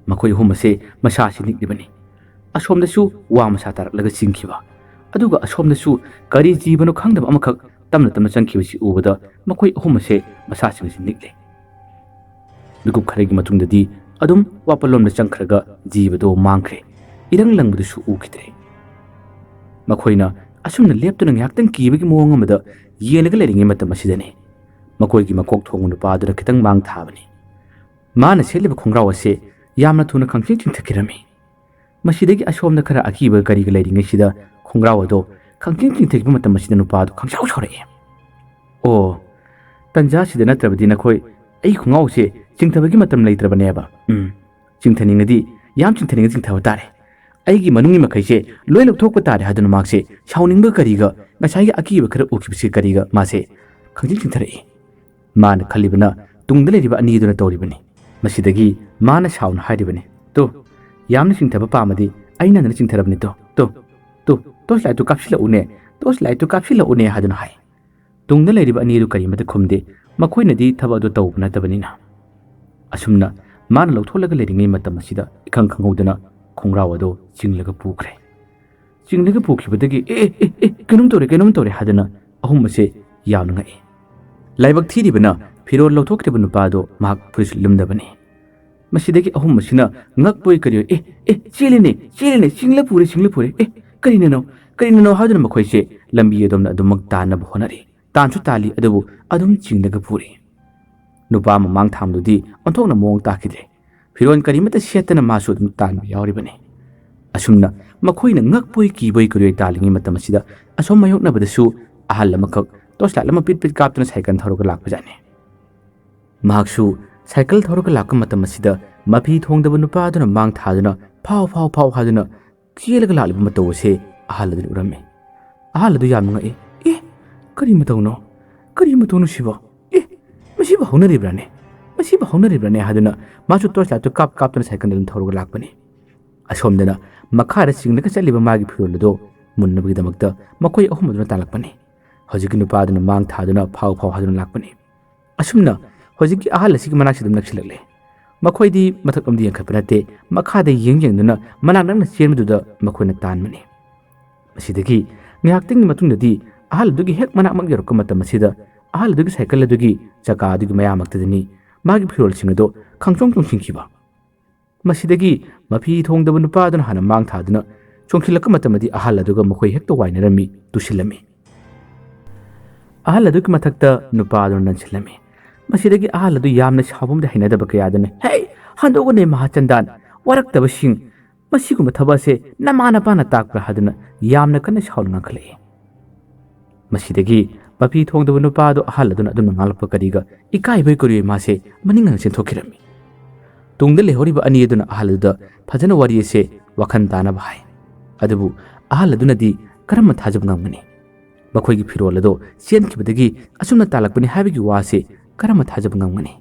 ꯃꯈꯣꯏ ꯑꯍꯨꯝ ꯑꯁꯦ ꯃꯁꯥꯁꯤ ꯅꯤꯛꯂꯤꯕꯅꯤ꯫ ꯑꯁꯣꯝꯗꯁꯨ ꯋꯥ ꯃꯁꯥ ꯇꯥꯔꯛꯂꯒ ꯆꯤꯡꯈꯤꯕ, ꯑꯗꯨꯒ ꯑꯁꯣꯝꯗꯁꯨ ꯀꯔꯤ ꯖꯤꯕꯅꯣ ꯈꯪꯗꯕ ꯑꯃꯈꯛ ꯇꯞꯅ ꯇꯞꯅ ꯆꯪꯈꯤꯕꯁꯤ ꯎꯕꯗ ꯃꯈꯣꯏ ꯑꯍꯨꯝ ꯑꯁꯦ ꯃꯁꯥꯁꯤꯡ ꯑꯁꯤ ꯅꯤꯛꯂꯦ꯫ ꯃꯤꯀꯨꯞ ꯈꯔꯒꯤ ꯃꯇꯨꯡꯗꯗꯤ ꯑꯗꯨꯝ ꯋꯥꯄꯜꯂꯣꯝꯗ ꯆꯪꯈ꯭ꯔꯒ ꯖꯤꯕꯗꯣ ꯃꯥꯡꯈ꯭ꯔꯦ꯫ ꯏꯔꯪ ꯂꯪꯕꯗꯨꯁꯨ ꯎꯈꯤꯗ꯭ꯔꯦ꯫ ꯃꯈꯣꯏꯅ ꯑꯁꯨꯝꯅ ꯂꯦꯞꯇꯨꯅ ꯉꯥꯏꯍꯥꯛꯇꯪ ꯀꯤꯕꯒꯤ ꯃꯑꯣꯡ ꯑꯃꯗ ꯌꯦꯡꯂꯒ ꯂꯩꯔꯤꯉꯩ ꯃꯇꯝ ꯑꯁꯤꯗꯅꯤ ꯃꯈꯣꯏꯒꯤ ꯃꯀꯣꯛ ꯊꯣꯡꯕ ꯅꯨꯄꯥꯗꯨꯅ ꯈꯤꯇꯪ ꯃꯥꯡ ꯊꯥꯕꯅꯤ꯫ ꯃꯥꯅ ꯁꯦꯠꯂꯤꯕ ꯈꯣꯡꯒ꯭ꯔꯥꯎ ꯑꯁꯦ ꯌꯥꯝꯅ ꯊꯨꯅ ꯈꯪꯆꯤꯡ ꯆꯤꯡꯊꯈꯤꯔꯝꯃꯤ꯫ ꯃꯁꯤꯗꯒꯤ ꯑꯁꯣꯝꯗ ꯈꯔ ꯑꯀꯤꯕ ꯀꯔꯤꯒ ꯂꯩꯔꯤꯉꯩꯁꯤꯗ ꯈꯣꯡꯒ꯭ꯔꯥꯎ ꯑꯗꯣ ꯈꯪꯆꯤꯡ ꯆꯤꯡꯊꯈꯤꯕ ꯃꯇꯝ ꯑꯁꯤꯗ ꯅꯨꯄꯥꯗꯣ ꯈꯪꯁꯥꯎ ꯁꯥꯎꯔꯛꯑꯦ꯫ "ꯑꯣ, ꯇꯟꯖꯥꯁꯤꯗ ꯅꯠꯇ꯭ꯔꯕꯗꯤ ꯅꯈꯣꯏ ꯑꯩ ꯈꯣꯡꯒ꯭ꯔꯥꯎꯁꯦ ꯆꯤꯡꯊꯕꯒꯤ ꯃꯇꯝ ꯂꯩꯇ꯭ꯔꯕꯅꯦꯕ꯫ ꯎꯝ, ꯆꯤꯡꯊꯅꯤꯡꯉꯗꯤ, ꯌꯥꯝ ꯆꯤꯡꯊꯅꯤꯡꯉꯗꯤ ꯆꯤꯡꯊꯕ ꯇꯥꯔꯦ꯫ ꯑꯩꯒꯤ ꯃꯅꯨꯡꯒꯤ ꯃꯈꯩꯁꯦ ꯂꯣꯏ ꯂꯧꯊꯣꯛꯄ ꯇꯥꯔꯦ" ꯍꯥꯏꯗꯨꯅ ꯃꯍꯥꯛꯁꯦ ꯁꯥꯎꯅꯤꯡꯕ ꯀꯔꯤꯒ ꯉꯁꯥꯏꯒꯤ ꯑꯀꯤꯕ ꯈꯔ ꯎꯈꯤꯕꯁꯤ ꯀꯔꯤꯒ ꯃꯥꯁꯦ ꯈꯪꯆꯤꯡ ꯆꯤꯡꯊꯔꯛꯏ꯫ ꯃꯥꯅ ꯈꯜꯂꯤꯕꯅ ꯇꯨꯡꯗ ꯂꯩꯔꯤꯕ ꯑꯅꯤꯗꯨꯅ ꯇꯧꯔꯤꯕꯅꯤ꯫ ꯃꯁꯤꯗꯒꯤ ꯃꯥꯅ ꯁꯥꯎꯅ ꯍꯥꯏꯔꯤꯕꯅꯤ, "ꯇꯨ, ꯌꯥꯝꯅ ꯆꯤꯡꯊꯕ ꯄꯥꯝꯃꯗꯤ ꯑꯩ ꯅꯪꯗꯅ ꯆꯤꯡꯊꯔꯕꯅꯤ꯫ ꯇꯨ, ꯇꯨ, ꯇꯨ, ꯇꯣꯔꯆ ꯂꯥꯏꯠꯇꯨ ꯀꯥꯞꯁꯤꯜꯂꯛꯎꯅꯦ, ꯇꯣꯔꯆ ꯂꯥꯏꯠꯇꯨ ꯀꯥꯞꯁꯤꯜꯂꯛꯎꯅꯦ" ꯍꯥꯏꯗꯨꯅ ꯍꯥꯏ꯫ ꯇꯨꯡꯗ ꯂꯩꯔꯤꯕ ꯑꯅꯤꯗꯨ ꯀꯔꯤꯃꯠꯇ ꯈꯨꯝꯗꯦ, ꯃꯈꯣꯏꯅꯗꯤ ꯊꯕꯛ ꯑꯗꯨ ꯇꯧꯕ ꯅꯠꯇꯕꯅꯤꯅ꯫ ꯑꯁꯨꯝꯅ ꯃꯥꯅ ꯂꯧꯊꯣꯛꯂꯒ ꯂꯩꯔꯤꯉꯩ ꯃꯇꯝ ꯑꯁꯤꯗ ꯏꯈꯪ ꯈꯪꯍꯧꯗꯅ ꯈꯣꯡꯒ꯭ꯔꯥꯎ ꯑꯗꯨ ꯆꯤꯡꯂꯒ ꯄꯨꯈ꯭ꯔꯦ꯫ ꯆꯤꯡꯂꯒ ꯄꯨꯈꯤꯕꯗꯒꯤ "ꯑꯦ, ꯑꯦ, ꯑꯦ, ꯑꯦ, ꯀꯩꯅꯣꯝ ꯇꯧꯔꯦ, ꯀꯩꯅꯣꯝ ꯇꯧꯔꯦ" ꯍꯥꯏꯗꯨꯅ ꯑꯍꯨꯝ ꯑꯁꯦ ꯌꯥꯝꯅ ꯉꯛꯏ꯫ ꯂꯥꯏꯕꯛ ꯊꯤꯔꯤꯕꯅ ꯐꯤꯔꯣꯜ ꯂꯧꯊꯣꯛꯈ꯭ꯔꯤꯕ ꯅꯨꯄꯥꯗꯣ ꯃꯍꯥꯛ ꯐꯨꯔꯤꯠꯁꯨ ꯂꯤꯠꯂꯝꯗꯕꯅꯤ꯫ ꯃꯁꯤꯗꯒꯤ ꯑꯍꯨꯝ ꯑꯁꯤꯅ ꯉꯛꯄꯣꯏ ꯀꯔꯤꯑꯣꯏ, "ꯑꯦ, ꯑꯦ, ꯆꯦꯜꯂꯤꯅꯦ, ꯆꯦꯜꯂꯤꯅꯦ, ꯆꯤꯡꯂ ꯄꯨꯔꯦ, ꯆꯤꯡꯂ ꯄꯨꯔꯦ꯫ ꯑꯦ, ꯀꯔꯤꯅꯅꯣ, ꯀꯔꯤꯅꯅꯣ?" ꯍꯥꯏꯗꯨꯅ ꯃꯈꯣꯏꯁꯦ ꯂꯝꯕꯤ ꯑꯗꯣꯝꯗ ꯑꯗꯨꯃꯛ ꯇꯥꯟꯅꯕ ꯍꯣꯠꯅꯔꯤ꯫ ꯇꯥꯟꯁꯨ ꯇꯥꯜꯂꯤ, ꯑꯗꯨꯕꯨ ꯑꯗꯨꯝ ꯆꯤꯡꯂꯒ ꯄꯨꯔꯤ꯫ ꯅꯨꯄꯥ ꯃꯃꯥꯡ ꯊꯥꯡꯗꯨꯗꯤ ꯑꯣꯟꯊꯣꯛꯅ ꯃꯑꯣꯡ ꯇꯥꯈꯤꯗ꯭ꯔꯦ꯫ ꯐꯤꯔꯣꯜ ꯀꯔꯤꯃꯠꯇ ꯁꯦꯠꯇꯅ ꯃꯥꯁꯨ ꯑꯗꯨꯝ ꯇꯥꯟꯕ ꯌꯥꯎꯔꯤꯕꯅꯤ꯫ ꯑꯁꯨꯝꯅ ꯃꯈꯣꯏꯅ ꯉꯛꯄꯣꯏ ꯀꯤꯕꯣꯏ ꯀꯔꯤꯑꯣꯏ ꯇꯥꯜꯂꯤꯉꯩ ꯃꯇꯝ ꯑꯁꯤꯗ ꯑꯁꯣꯝ ꯃꯥꯌꯣꯛꯅꯕꯗꯁꯨ ꯑꯍꯜ ꯑꯃꯈꯛ ꯇꯣꯔꯆ ꯂꯥꯏꯠ ꯑꯃ ꯄꯤꯠ ꯄꯤꯠ ꯀꯥꯞꯇꯨꯅ ꯁꯥꯏꯀꯜ ꯊꯧꯔꯒ ꯂꯥꯛꯄꯖꯥꯠꯅꯤ꯫ ꯃꯍꯥꯛꯁꯨ ꯁꯥꯏꯀꯜ ꯊꯧꯔꯒ ꯂꯥꯛꯄ ꯃꯇꯝ ꯑꯁꯤꯗ ꯃꯐꯤ ꯊꯣꯡꯗꯕ ꯅꯨꯄꯥ ꯑꯗꯨꯅ ꯃꯥꯡ ꯊꯥꯗꯨꯅ "ꯐꯥꯎ, ꯐꯥꯎ, ꯐꯥꯎ" ꯍꯥꯏꯗꯨꯅ ꯆꯦꯜꯂꯒ ꯂꯥꯛꯂꯤꯕ ꯃꯇꯧ ꯑꯁꯦ ꯑꯍꯜ ꯑꯗꯨꯅ ꯎꯔꯝꯃꯤ꯫ ꯑꯍꯜ ꯑꯗꯨ ꯌꯥꯝꯅ ꯉꯛꯏ꯫ "ꯑꯦ, ꯀꯔꯤ ꯃꯇꯧꯅꯣ? ꯀꯔꯤ ꯃꯇꯧꯅꯣ ꯁꯤꯕꯣ? ꯑꯦ, ꯃꯁꯤꯕꯨ ꯍꯧꯅꯔꯤꯕ꯭ꯔꯥꯅꯦ? ꯃꯁꯤꯕꯨ ꯍꯧꯅꯔꯤꯕ꯭ꯔꯥꯅꯦ?" ꯍꯥꯏꯗꯨꯅ ꯃꯥꯁꯨ ꯇꯣꯔꯆ ꯂꯥꯏꯠꯇꯨ ꯀꯥꯞ ꯀꯥꯞꯇꯨꯅ ꯁꯥꯏꯀꯜ ꯑꯗꯨꯝ ꯊꯧꯔꯒ ꯂꯥꯛꯄꯅꯤ꯫ ꯑꯁꯣꯝꯗꯅ ꯃꯈꯥꯗ ꯆꯤꯡꯂꯒ ꯆꯠꯂꯤꯕ ꯃꯥꯒꯤ ꯐꯤꯔꯣꯜ ꯑꯗꯨ ꯃꯨꯟꯅꯕꯒꯤꯗꯃꯛꯇ ꯃꯈꯣꯏ ꯑꯍꯨꯝ ꯑꯗꯨꯅ ꯇꯥꯜꯂꯛꯄꯅꯤ꯫ ꯍꯧꯖꯤꯛꯀꯤ ꯅꯨꯄꯥ ꯑꯗꯨꯅ ꯃꯥꯡ ꯊꯥꯗꯨꯅ "ꯐꯥꯎ, ꯐꯥꯎ" ꯍꯥꯏꯗꯨꯅ ꯂꯥꯛꯄꯅꯤ꯫ ꯑꯁꯨꯝꯅ ꯍꯧꯖꯤꯛꯀꯤ ꯑꯍꯜ ꯑꯁꯤꯒꯤ ꯃꯅꯥꯛꯁꯤꯗ ꯑꯗꯨꯝ ꯅꯛꯁꯤꯜꯂꯛꯂꯦ꯫ ꯃꯈꯣꯏꯗꯤ ꯃꯊꯛꯂꯣꯝꯗ ꯌꯦꯡꯈꯠꯄ ꯅꯠꯇꯦ, ꯃꯈꯥꯗ ꯌꯦꯡ ꯌꯦꯡꯗꯨꯅ ꯃꯅꯥꯛ ꯅꯛꯅ ꯆꯦꯟꯕꯗꯨꯗ ꯃꯈꯣꯏꯅ ꯇꯥꯟꯕꯅꯤ꯫ ꯃꯁꯤꯗꯒꯤ ꯉꯥꯏꯍꯥꯛꯇꯪꯒꯤ ꯃꯇꯨꯡꯗꯗꯤ ꯑꯍꯜ ꯑꯗꯨꯒꯤ ꯍꯦꯛ ꯃꯅꯥꯛꯃꯛ ꯌꯧꯔꯛꯄ ꯃꯇꯝ ꯑꯁꯤꯗ ꯑꯍꯜ ꯑꯗꯨꯒꯤ ꯁꯥꯏꯀꯜ ꯑꯗꯨꯒꯤ ꯆꯀꯥ ꯑꯗꯨꯒꯤ ꯃꯌꯥꯃꯛꯇꯗꯅꯤ ꯃꯥꯒꯤ ꯐꯤꯔꯣꯜꯁꯤꯡ ꯑꯗꯨ ꯈꯪꯆꯣꯡ ꯆꯣꯡꯁꯤꯟꯈꯤꯕ꯫ ꯃꯁꯤꯗꯒꯤ ꯃꯐꯤ ꯊꯣꯡꯗꯕ ꯅꯨꯄꯥ ꯑꯗꯨꯅ ꯍꯥꯟꯅ ꯃꯥꯡ ꯊꯥꯗꯨꯅ ꯆꯣꯡꯁꯤꯜꯂꯛꯄ ꯃꯇꯝꯗꯗꯤ ꯑꯍꯜ ꯑꯗꯨꯒ ꯃꯈꯣꯏ ꯍꯦꯛꯇ ꯋꯥꯏꯅꯔꯝꯃꯤ, ꯇꯨꯁꯤꯜꯂꯝꯃꯤ꯫ ꯑꯍꯜ ꯑꯗꯨꯒꯤ ꯃꯊꯛꯇ ꯅꯨꯄꯥ ꯑꯗꯨꯅ ꯅꯟꯁꯤꯜꯂꯝꯃꯤ꯫ ꯃꯁꯤꯗꯒꯤ ꯑꯍꯜ ꯑꯗꯨ ꯌꯥꯝꯅ ꯁꯥꯎꯕ ꯑꯃꯗꯤ ꯍꯩꯅꯗꯕ ꯀꯌꯥꯗꯨꯅ, "ꯍꯦ, ꯍꯟꯗꯣꯛꯑꯣꯅꯦ ꯃꯍꯥꯆꯟꯗꯥꯟ, ꯋꯥꯔꯛꯇꯕꯁꯤꯡ, ꯃꯁꯤꯒꯨꯝꯕ ꯊꯕꯛ ꯑꯁꯦ ꯅꯃꯥ ꯅꯄꯥꯅ ꯇꯥꯛꯄ꯭ꯔꯥ?" ꯍꯥꯏꯗꯨꯅ ꯌꯥꯝꯅ ꯀꯟꯅ ꯁꯥꯎꯅ ꯉꯥꯡꯈꯠꯂꯛꯏ꯫ ꯃꯁꯤꯗꯒꯤ ꯃꯐꯤ ꯊꯣꯡꯗꯕ ꯅꯨꯄꯥ ꯑꯗꯨ ꯑꯍꯜ ꯑꯗꯨꯅ ꯑꯗꯨꯝꯅ ꯉꯥꯡꯂꯛꯄ ꯀꯔꯤꯒ ꯏꯀꯥꯏꯕꯣꯏ ꯀꯔꯤꯕꯣꯏ ꯃꯥꯁꯦ ꯃꯅꯤꯡ ꯍꯟꯅ ꯆꯦꯟꯊꯣꯛꯈꯤꯔꯝꯃꯤ꯫ ꯇꯨꯡꯗ ꯂꯩꯍꯧꯔꯤꯕ ꯑꯅꯤ ꯑꯗꯨꯅ ꯑꯍꯜ ꯑꯗꯨꯗ ꯐꯖꯅ ꯋꯥꯔꯤ ꯑꯁꯦ ꯋꯥꯈꯜ ꯇꯥꯅꯕ ꯍꯥꯏ꯫ ꯑꯗꯨꯕꯨ ꯑꯍꯜ ꯑꯗꯨꯅꯗꯤ ꯀꯔꯝꯅ ꯊꯥꯖꯕ ꯉꯝꯒꯅꯤ? ꯃꯈꯣꯏꯒꯤ ꯐꯤꯔꯣꯜ ꯑꯗꯣ ꯆꯦꯟꯈꯤꯕꯗꯒꯤ ꯑꯁꯨꯝꯅ ꯇꯥꯜꯂꯛꯄꯅꯤ ꯍꯥꯏꯕꯒꯤ ꯋꯥꯁꯦ ꯀꯔꯝꯅ ꯊꯥꯖꯕ ꯉꯝꯒꯅꯤ?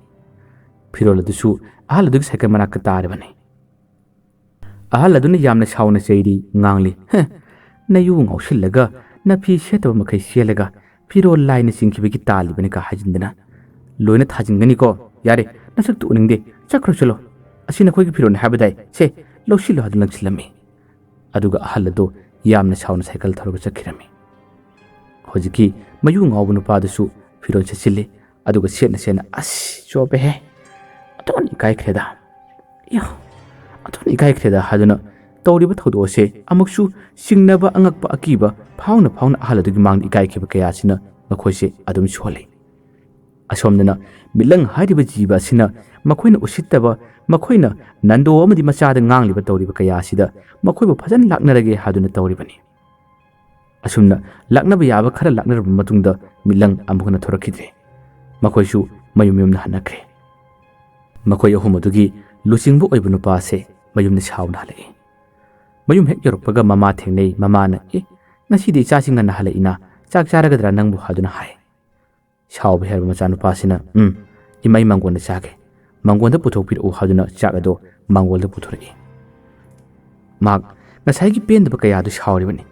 ꯐꯤꯔꯣꯜ ꯑꯗꯨꯁꯨ ꯑꯍꯜ ꯑꯗꯨꯒꯤ ꯁꯥꯏꯀꯜ ꯃꯅꯥꯛꯇ ꯇꯥꯔꯤꯕꯅꯤ꯫ ꯑꯍꯜ ꯑꯗꯨꯅ ꯌꯥꯝꯅ ꯁꯥꯎꯅ ꯆꯩꯔꯤ, ꯉꯥꯡꯂꯤ, "ꯍꯦ, ꯅꯌꯨ ꯉꯥꯎꯁꯤꯜꯂꯒ, ꯅꯐꯤ ꯁꯦꯠꯇꯕ ꯃꯈꯩ ꯆꯦꯜꯂꯒ ꯐꯤꯔꯣꯜ ꯂꯥꯏꯅ ꯆꯤꯡꯈꯤꯕꯒꯤ ꯇꯥꯜꯂꯤꯕꯅꯤꯒ ꯍꯥꯏꯖꯤꯟꯗꯅ꯫ ꯂꯣꯏꯅ ꯊꯥꯖꯤꯟꯒꯅꯤꯀꯣ꯫ ꯌꯥꯔꯦ, ꯅꯁꯛꯇꯨ ꯎꯅꯤꯡꯗꯦ꯫ ꯆꯠꯈ꯭ꯔꯣ ꯆꯠꯂꯣ꯫ ꯑꯁꯤ ꯅꯈꯣꯏꯒꯤ ꯐꯤꯔꯣꯜꯅꯤ ꯍꯥꯏꯕꯗꯥꯏ? ꯁꯦ, ꯂꯧꯁꯤꯜꯂꯣ" ꯍꯥꯏꯗꯨꯅ ꯂꯪꯁꯤꯜꯂꯝꯃꯤ꯫ ꯑꯗꯨꯒ ꯑꯍꯜ ꯑꯗꯨ ꯌꯥꯝꯅ ꯁꯥꯎꯅ ꯁꯥꯏꯀꯜ ꯊꯧꯔꯒ ꯆꯠꯈꯤꯔꯝꯃꯤ꯫ ꯍꯧꯖꯤꯛꯀꯤ ꯃꯌꯨ ꯉꯥꯎꯕ ꯅꯨꯄꯥꯗꯨꯁꯨ ꯐꯤꯔꯣꯜ ꯁꯦꯠꯆꯤꯜꯂꯤ꯫ ꯑꯗꯨꯒ ꯁꯦꯠꯅ ꯁꯦꯠꯅ, "ꯑꯁ, ꯆꯣꯞꯄꯦꯍꯦ꯫ ꯑꯣꯟꯊꯣꯛꯅ ꯏꯀꯥꯏꯈ꯭ꯔꯦꯗ꯫ ꯏꯌꯣ, ꯑꯣꯟꯊꯣꯛꯅ ꯏꯀꯥꯏꯈ꯭ꯔꯦꯗ" ꯍꯥꯏꯗꯨꯅ ꯇꯧꯔꯤꯕ ꯊꯧꯗꯣꯛ ꯑꯁꯦ ꯑꯃꯨꯛꯁꯨ ꯆꯤꯡꯅꯕ, ꯑꯉꯛꯄ, ꯑꯀꯤꯕ ꯐꯥꯎꯅ ꯐꯥꯎꯅ ꯑꯍꯜ ꯑꯗꯨꯒꯤ ꯃꯥꯡꯗ ꯏꯀꯥꯏꯈꯤꯕ ꯀꯌꯥ ꯑꯁꯤꯅ ꯃꯈꯣꯏꯁꯦ ꯑꯗꯨꯝ ꯁꯣꯜꯂꯤ꯫ ꯑꯁꯣꯝꯗꯅ ꯃꯤꯠꯂꯪ ꯍꯥꯏꯔꯤꯕ ꯖꯤꯕ ꯑꯁꯤꯅ ꯃꯈꯣꯏꯅ ꯎꯁꯤꯠꯇꯕ, ꯃꯈꯣꯏꯅ ꯅꯟꯗꯣ ꯑꯃꯗꯤ ꯃꯆꯥꯗ ꯉꯥꯡꯂꯤꯕ ꯇꯧꯔꯤꯕ ꯀꯌꯥ ꯑꯁꯤꯗ ꯃꯈꯣꯏꯕꯨ ꯐꯖꯅ ꯂꯥꯛꯅꯔꯒꯦ ꯍꯥꯏꯗꯨꯅ ꯇꯧꯔꯤꯕꯅꯤ꯫ ꯑꯁꯨꯝꯅ ꯂꯥꯛꯅꯕ ꯌꯥꯕ ꯈꯔ ꯂꯥꯛꯅꯔꯕ ꯃꯇꯨꯡꯗ ꯃꯤꯠꯂꯪ ꯑꯃꯨꯛ ꯍꯟꯅ ꯊꯣꯔꯛꯈꯤꯗ꯭ꯔꯦ꯫ ꯃꯈꯣꯏꯁꯨ ꯃꯌꯨꯝ ꯃꯌꯨꯝꯗ ꯍꯟꯅꯈ꯭ꯔꯦ꯫ ꯃꯈꯣꯏ ꯑꯍꯨꯝ ꯑꯗꯨꯒꯤ ꯂꯨꯆꯤꯡꯕ ꯑꯣꯏꯕ ꯅꯨꯄꯥ ꯑꯁꯦ ꯃꯌꯨꯝꯗ ꯁꯥꯎꯅ ꯍꯜꯂꯛꯏ꯫ ꯃꯌꯨꯝ ꯍꯦꯛ ꯌꯧꯔꯛꯄꯒ ꯃꯃꯥ ꯊꯦꯡꯅꯩ꯫ ꯃꯃꯥꯅ, "ꯑꯦ, ꯉꯁꯤꯗꯤ ꯏꯆꯥꯁꯤ ꯉꯟꯅ ꯍꯜꯂꯛꯏꯅ, ꯆꯥꯛ ꯆꯥꯔꯒꯗ꯭ꯔꯥ ꯅꯪꯕꯨ?" ꯍꯥꯏꯗꯨꯅ ꯍꯥꯏ꯫ ꯁꯥꯎꯕ ꯍꯦꯜꯂꯕ ꯃꯆꯥꯅꯨꯄꯥꯁꯤꯅ, "ꯎꯝ, ꯏꯃꯥ, ꯑꯩ ꯃꯥꯡꯒꯣꯟꯗ ꯆꯥꯒꯦ꯫ ꯃꯥꯡꯒꯣꯟꯗ ꯄꯨꯊꯣꯛꯄꯤꯔꯛꯎ" ꯍꯥꯏꯗꯨꯅ ꯆꯥꯛ ꯑꯗꯣ ꯃꯥꯡꯒꯣꯜꯗ ꯄꯨꯊꯣꯔꯛꯏ꯫ ꯃꯍꯥꯛ ꯉꯁꯥꯏꯒꯤ ꯄꯦꯟꯗꯕ ꯀꯌꯥꯗꯨ ꯁꯥꯎꯔꯤꯕꯅꯤ꯫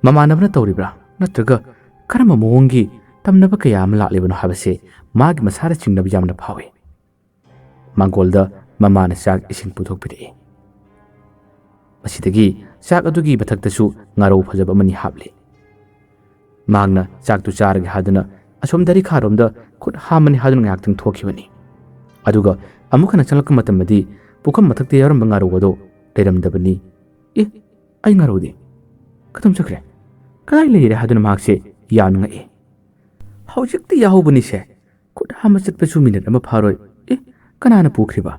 ꯃꯃꯥꯟꯅꯕꯅ ꯇꯧꯔꯤꯕ꯭ꯔꯥ, ꯅꯠꯇ꯭ꯔꯒ ꯀꯔꯝꯕ ꯃꯑꯣꯡꯒꯤ ꯇꯝꯅꯕ ꯀꯌꯥ ꯑꯃ ꯂꯥꯛꯂꯤꯕꯅꯣ ꯍꯥꯏꯕꯁꯦ ꯃꯥꯒꯤ ꯃꯁꯥꯗ ꯆꯤꯡꯅꯕ ꯌꯥꯝꯅ ꯐꯥꯎꯏ꯫ ꯃꯥꯡꯒꯣꯜꯗ ꯃꯃꯥꯅ ꯆꯥꯛ ꯏꯁꯤꯡ ꯄꯨꯊꯣꯛꯄꯤꯔꯛꯏ꯫ ꯃꯁꯤꯗꯒꯤ ꯆꯥꯛ ꯑꯗꯨꯒꯤ ꯃꯊꯛꯇꯁꯨ ꯉꯥꯔꯧ ꯐꯖꯕ ꯑꯃꯅꯤ ꯍꯥꯞꯂꯤ꯫ ꯃꯍꯥꯛꯅ ꯆꯥꯛꯇꯨ ꯆꯥꯔꯒꯦ ꯍꯥꯏꯗꯨꯅ ꯑꯁꯣꯝ ꯗꯔꯤꯈꯥꯔꯣꯝꯗ ꯈꯨꯠ ꯍꯥꯝꯃꯅꯤ ꯍꯥꯏꯗꯨꯅ ꯉꯥꯏꯍꯥꯛꯇꯪ ꯊꯣꯛꯈꯤꯕꯅꯤ꯫ ꯑꯗꯨꯒ ꯑꯃꯨꯛ ꯍꯟꯅ ꯆꯪꯂꯛꯄ ꯃꯇꯝꯗꯗꯤ ꯄꯨꯈꯝ ꯃꯊꯛꯇ ꯌꯥꯎꯔꯝꯕ ꯉꯥꯔꯧ ꯑꯗꯣ ꯂꯩꯔꯝꯗꯕꯅꯤ꯫ "ꯑꯦ, ꯑꯩ ꯉꯥꯔꯧꯗꯤ? ꯀꯗꯣꯝ ꯆꯠꯈ꯭ꯔꯦ? ꯀꯗꯥꯏ ꯂꯩꯔꯦ?" ꯍꯥꯏꯗꯨꯅ ꯃꯍꯥꯛꯁꯦ ꯌꯥꯝꯅ ꯉꯛꯏ꯫ "ꯍꯧꯖꯤꯛꯇꯤ ꯌꯥꯍꯧꯕꯅꯤꯁꯦ꯫ ꯈꯨꯠ ꯍꯥꯝꯕ ꯆꯠꯄꯁꯨ ꯃꯤꯅꯤꯠ ꯑꯃ ꯐꯥꯔꯣꯏ꯫ ꯑꯦ, ꯀꯅꯥꯅ ꯄꯨꯈ꯭ꯔꯤꯕ?"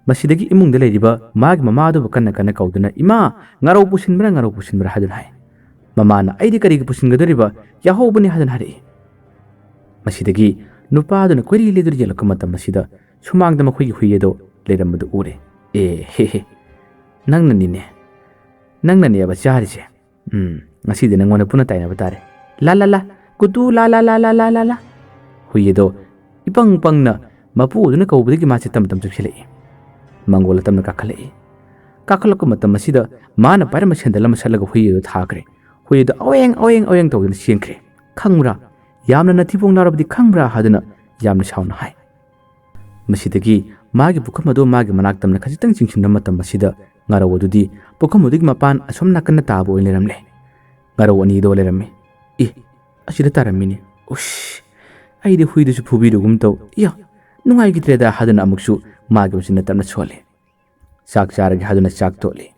ꯃꯁꯤꯗꯒꯤ ꯏꯃꯨꯡꯗ ꯂꯩꯔꯤꯕ ꯃꯥꯒꯤ ꯃꯃꯥ ꯑꯗꯨꯕꯨ ꯀꯟꯅ ꯀꯟꯅ ꯀꯧꯗꯨꯅ, "ꯏꯃꯥ, ꯉꯥꯔꯧ ꯄꯨꯁꯤꯟꯕ꯭ꯔꯥ, ꯉꯥꯔꯧ ꯄꯨꯁꯤꯟꯕ꯭ꯔꯥ?" ꯍꯥꯏꯗꯨꯅ ꯍꯥꯏ꯫ ꯃꯃꯥꯅ, "ꯑꯩꯗꯤ ꯀꯔꯤꯒꯤ ꯄꯨꯁꯤꯟꯒꯗꯧꯔꯤꯕ? ꯌꯥꯍꯧꯕꯅꯤ" ꯍꯥꯏꯗꯨꯅ ꯍꯥꯏꯔꯛꯏ꯫ ꯃꯁꯤꯗꯒꯤ ꯅꯨꯄꯥ ꯑꯗꯨꯅ ꯀꯣꯏꯔꯤ ꯂꯤꯗꯨꯅ ꯌꯦꯡꯂꯛꯄ ꯃꯇꯝ ꯑꯁꯤꯗ ꯁꯨꯃꯥꯡꯗ ꯃꯈꯣꯏꯒꯤ ꯍꯨꯏ ꯑꯗꯣ ꯂꯩꯔꯝꯕꯗꯨ ꯎꯔꯦ꯫ "ꯑꯦ ꯍꯦ ꯍꯦ, ꯅꯪꯅꯅꯤꯅꯦ, ꯅꯪꯅꯅꯦꯕ ꯆꯥꯔꯤꯁꯦ꯫ ꯎꯝ, ꯉꯁꯤꯗꯤ ꯅꯪꯉꯣꯟꯗ ꯄꯨꯟꯅ ꯇꯥꯏꯅꯕ ꯇꯥꯔꯦ꯫ ꯂꯥ ꯂꯥ ꯂꯥ, ꯀꯨꯇꯨ ꯂꯥ ꯂꯥ ꯂꯥ ꯂꯥ ꯂꯥ ꯂꯥ ꯂꯥ꯫" ꯍꯨꯏ ꯑꯗꯣ ꯏꯄꯪ ꯄꯪꯅ ꯃꯄꯨ ꯑꯗꯨꯅ ꯀꯧꯕꯗꯒꯤ ꯃꯥꯁꯦ ꯇꯝ ꯇꯝ ꯆꯪꯁꯤꯜꯂꯛꯏ꯫ ꯃꯪꯒꯣꯜ ꯇꯝꯅ ꯀꯥꯈꯠꯂꯛꯏ꯫ ꯀꯥꯈꯠꯂꯛꯄ ꯃꯇꯝ ꯑꯁꯤꯗ ꯃꯥꯅ ꯄꯥꯏꯔꯝꯕ ꯁꯦꯟꯗꯜ ꯑꯃ ꯁꯠꯂꯒ ꯍꯨꯏ ꯑꯗꯨ ꯊꯥꯈ꯭ꯔꯦ꯫ ꯍꯨꯏ ꯑꯗꯨ "ꯑꯋꯦꯡ, ꯑꯋꯦꯡ, ꯑꯋꯦꯡ" ꯇꯧꯗꯨꯅ ꯆꯦꯟꯈ꯭ꯔꯦ꯫ "ꯈꯪꯕ꯭ꯔꯥ? ꯌꯥꯝꯅ ꯅꯊꯤꯕꯣꯡ ꯂꯥꯎꯔꯕꯗꯤ ꯈꯪꯕ꯭ꯔꯥ?" ꯍꯥꯏꯗꯨꯅ ꯌꯥꯝꯅ ꯁꯥꯎꯅ ꯍꯥꯏ꯫ ꯃꯁꯤꯗꯒꯤ ꯃꯥꯒꯤ ꯄꯨꯈꯝ ꯑꯗꯨ ꯃꯥꯒꯤ ꯃꯅꯥꯛ ꯇꯝꯅ ꯈꯖꯤꯛꯇꯪ ꯆꯤꯡꯁꯤꯟꯕ ꯃꯇꯝ ꯑꯁꯤꯗ ꯉꯥꯔꯧ ꯑꯗꯨꯗꯤ ꯄꯨꯈꯝ ꯑꯗꯨꯒꯤ ꯃꯄꯥꯟ ꯑꯁꯣꯝ ꯅꯥꯀꯟꯗ ꯇꯥꯕ ꯑꯣꯏꯅ ꯂꯩꯔꯝꯂꯦ꯫ ꯉꯥꯔꯧ ꯑꯅꯤꯗꯣ ꯂꯩꯔꯝꯃꯤ꯫ "ꯑꯦ, ꯑꯁꯤꯗ ꯇꯥꯔꯝꯃꯤꯅꯦ꯫ ꯎꯁ, ꯑꯩꯗꯤ ꯍꯨꯏꯗꯨꯁꯨ ꯐꯨꯕꯤꯔꯨꯒꯨꯝ ꯇꯧ꯫ ꯏꯌꯥ, ꯅꯨꯡꯉꯥꯏꯈꯤꯗ꯭ꯔꯦꯗ" ꯍꯥꯏꯗꯨꯅ ꯑꯃꯨꯛꯁꯨ ꯃꯥꯒꯤ ꯃꯆꯤꯟꯅ ꯇꯞꯅ ꯁꯣꯜꯂꯤ꯫ ꯆꯥꯛ ꯆꯥꯔꯒꯦ ꯍꯥꯏꯗꯨꯅ ꯆꯥꯛ ꯇꯣꯠꯂꯤ꯫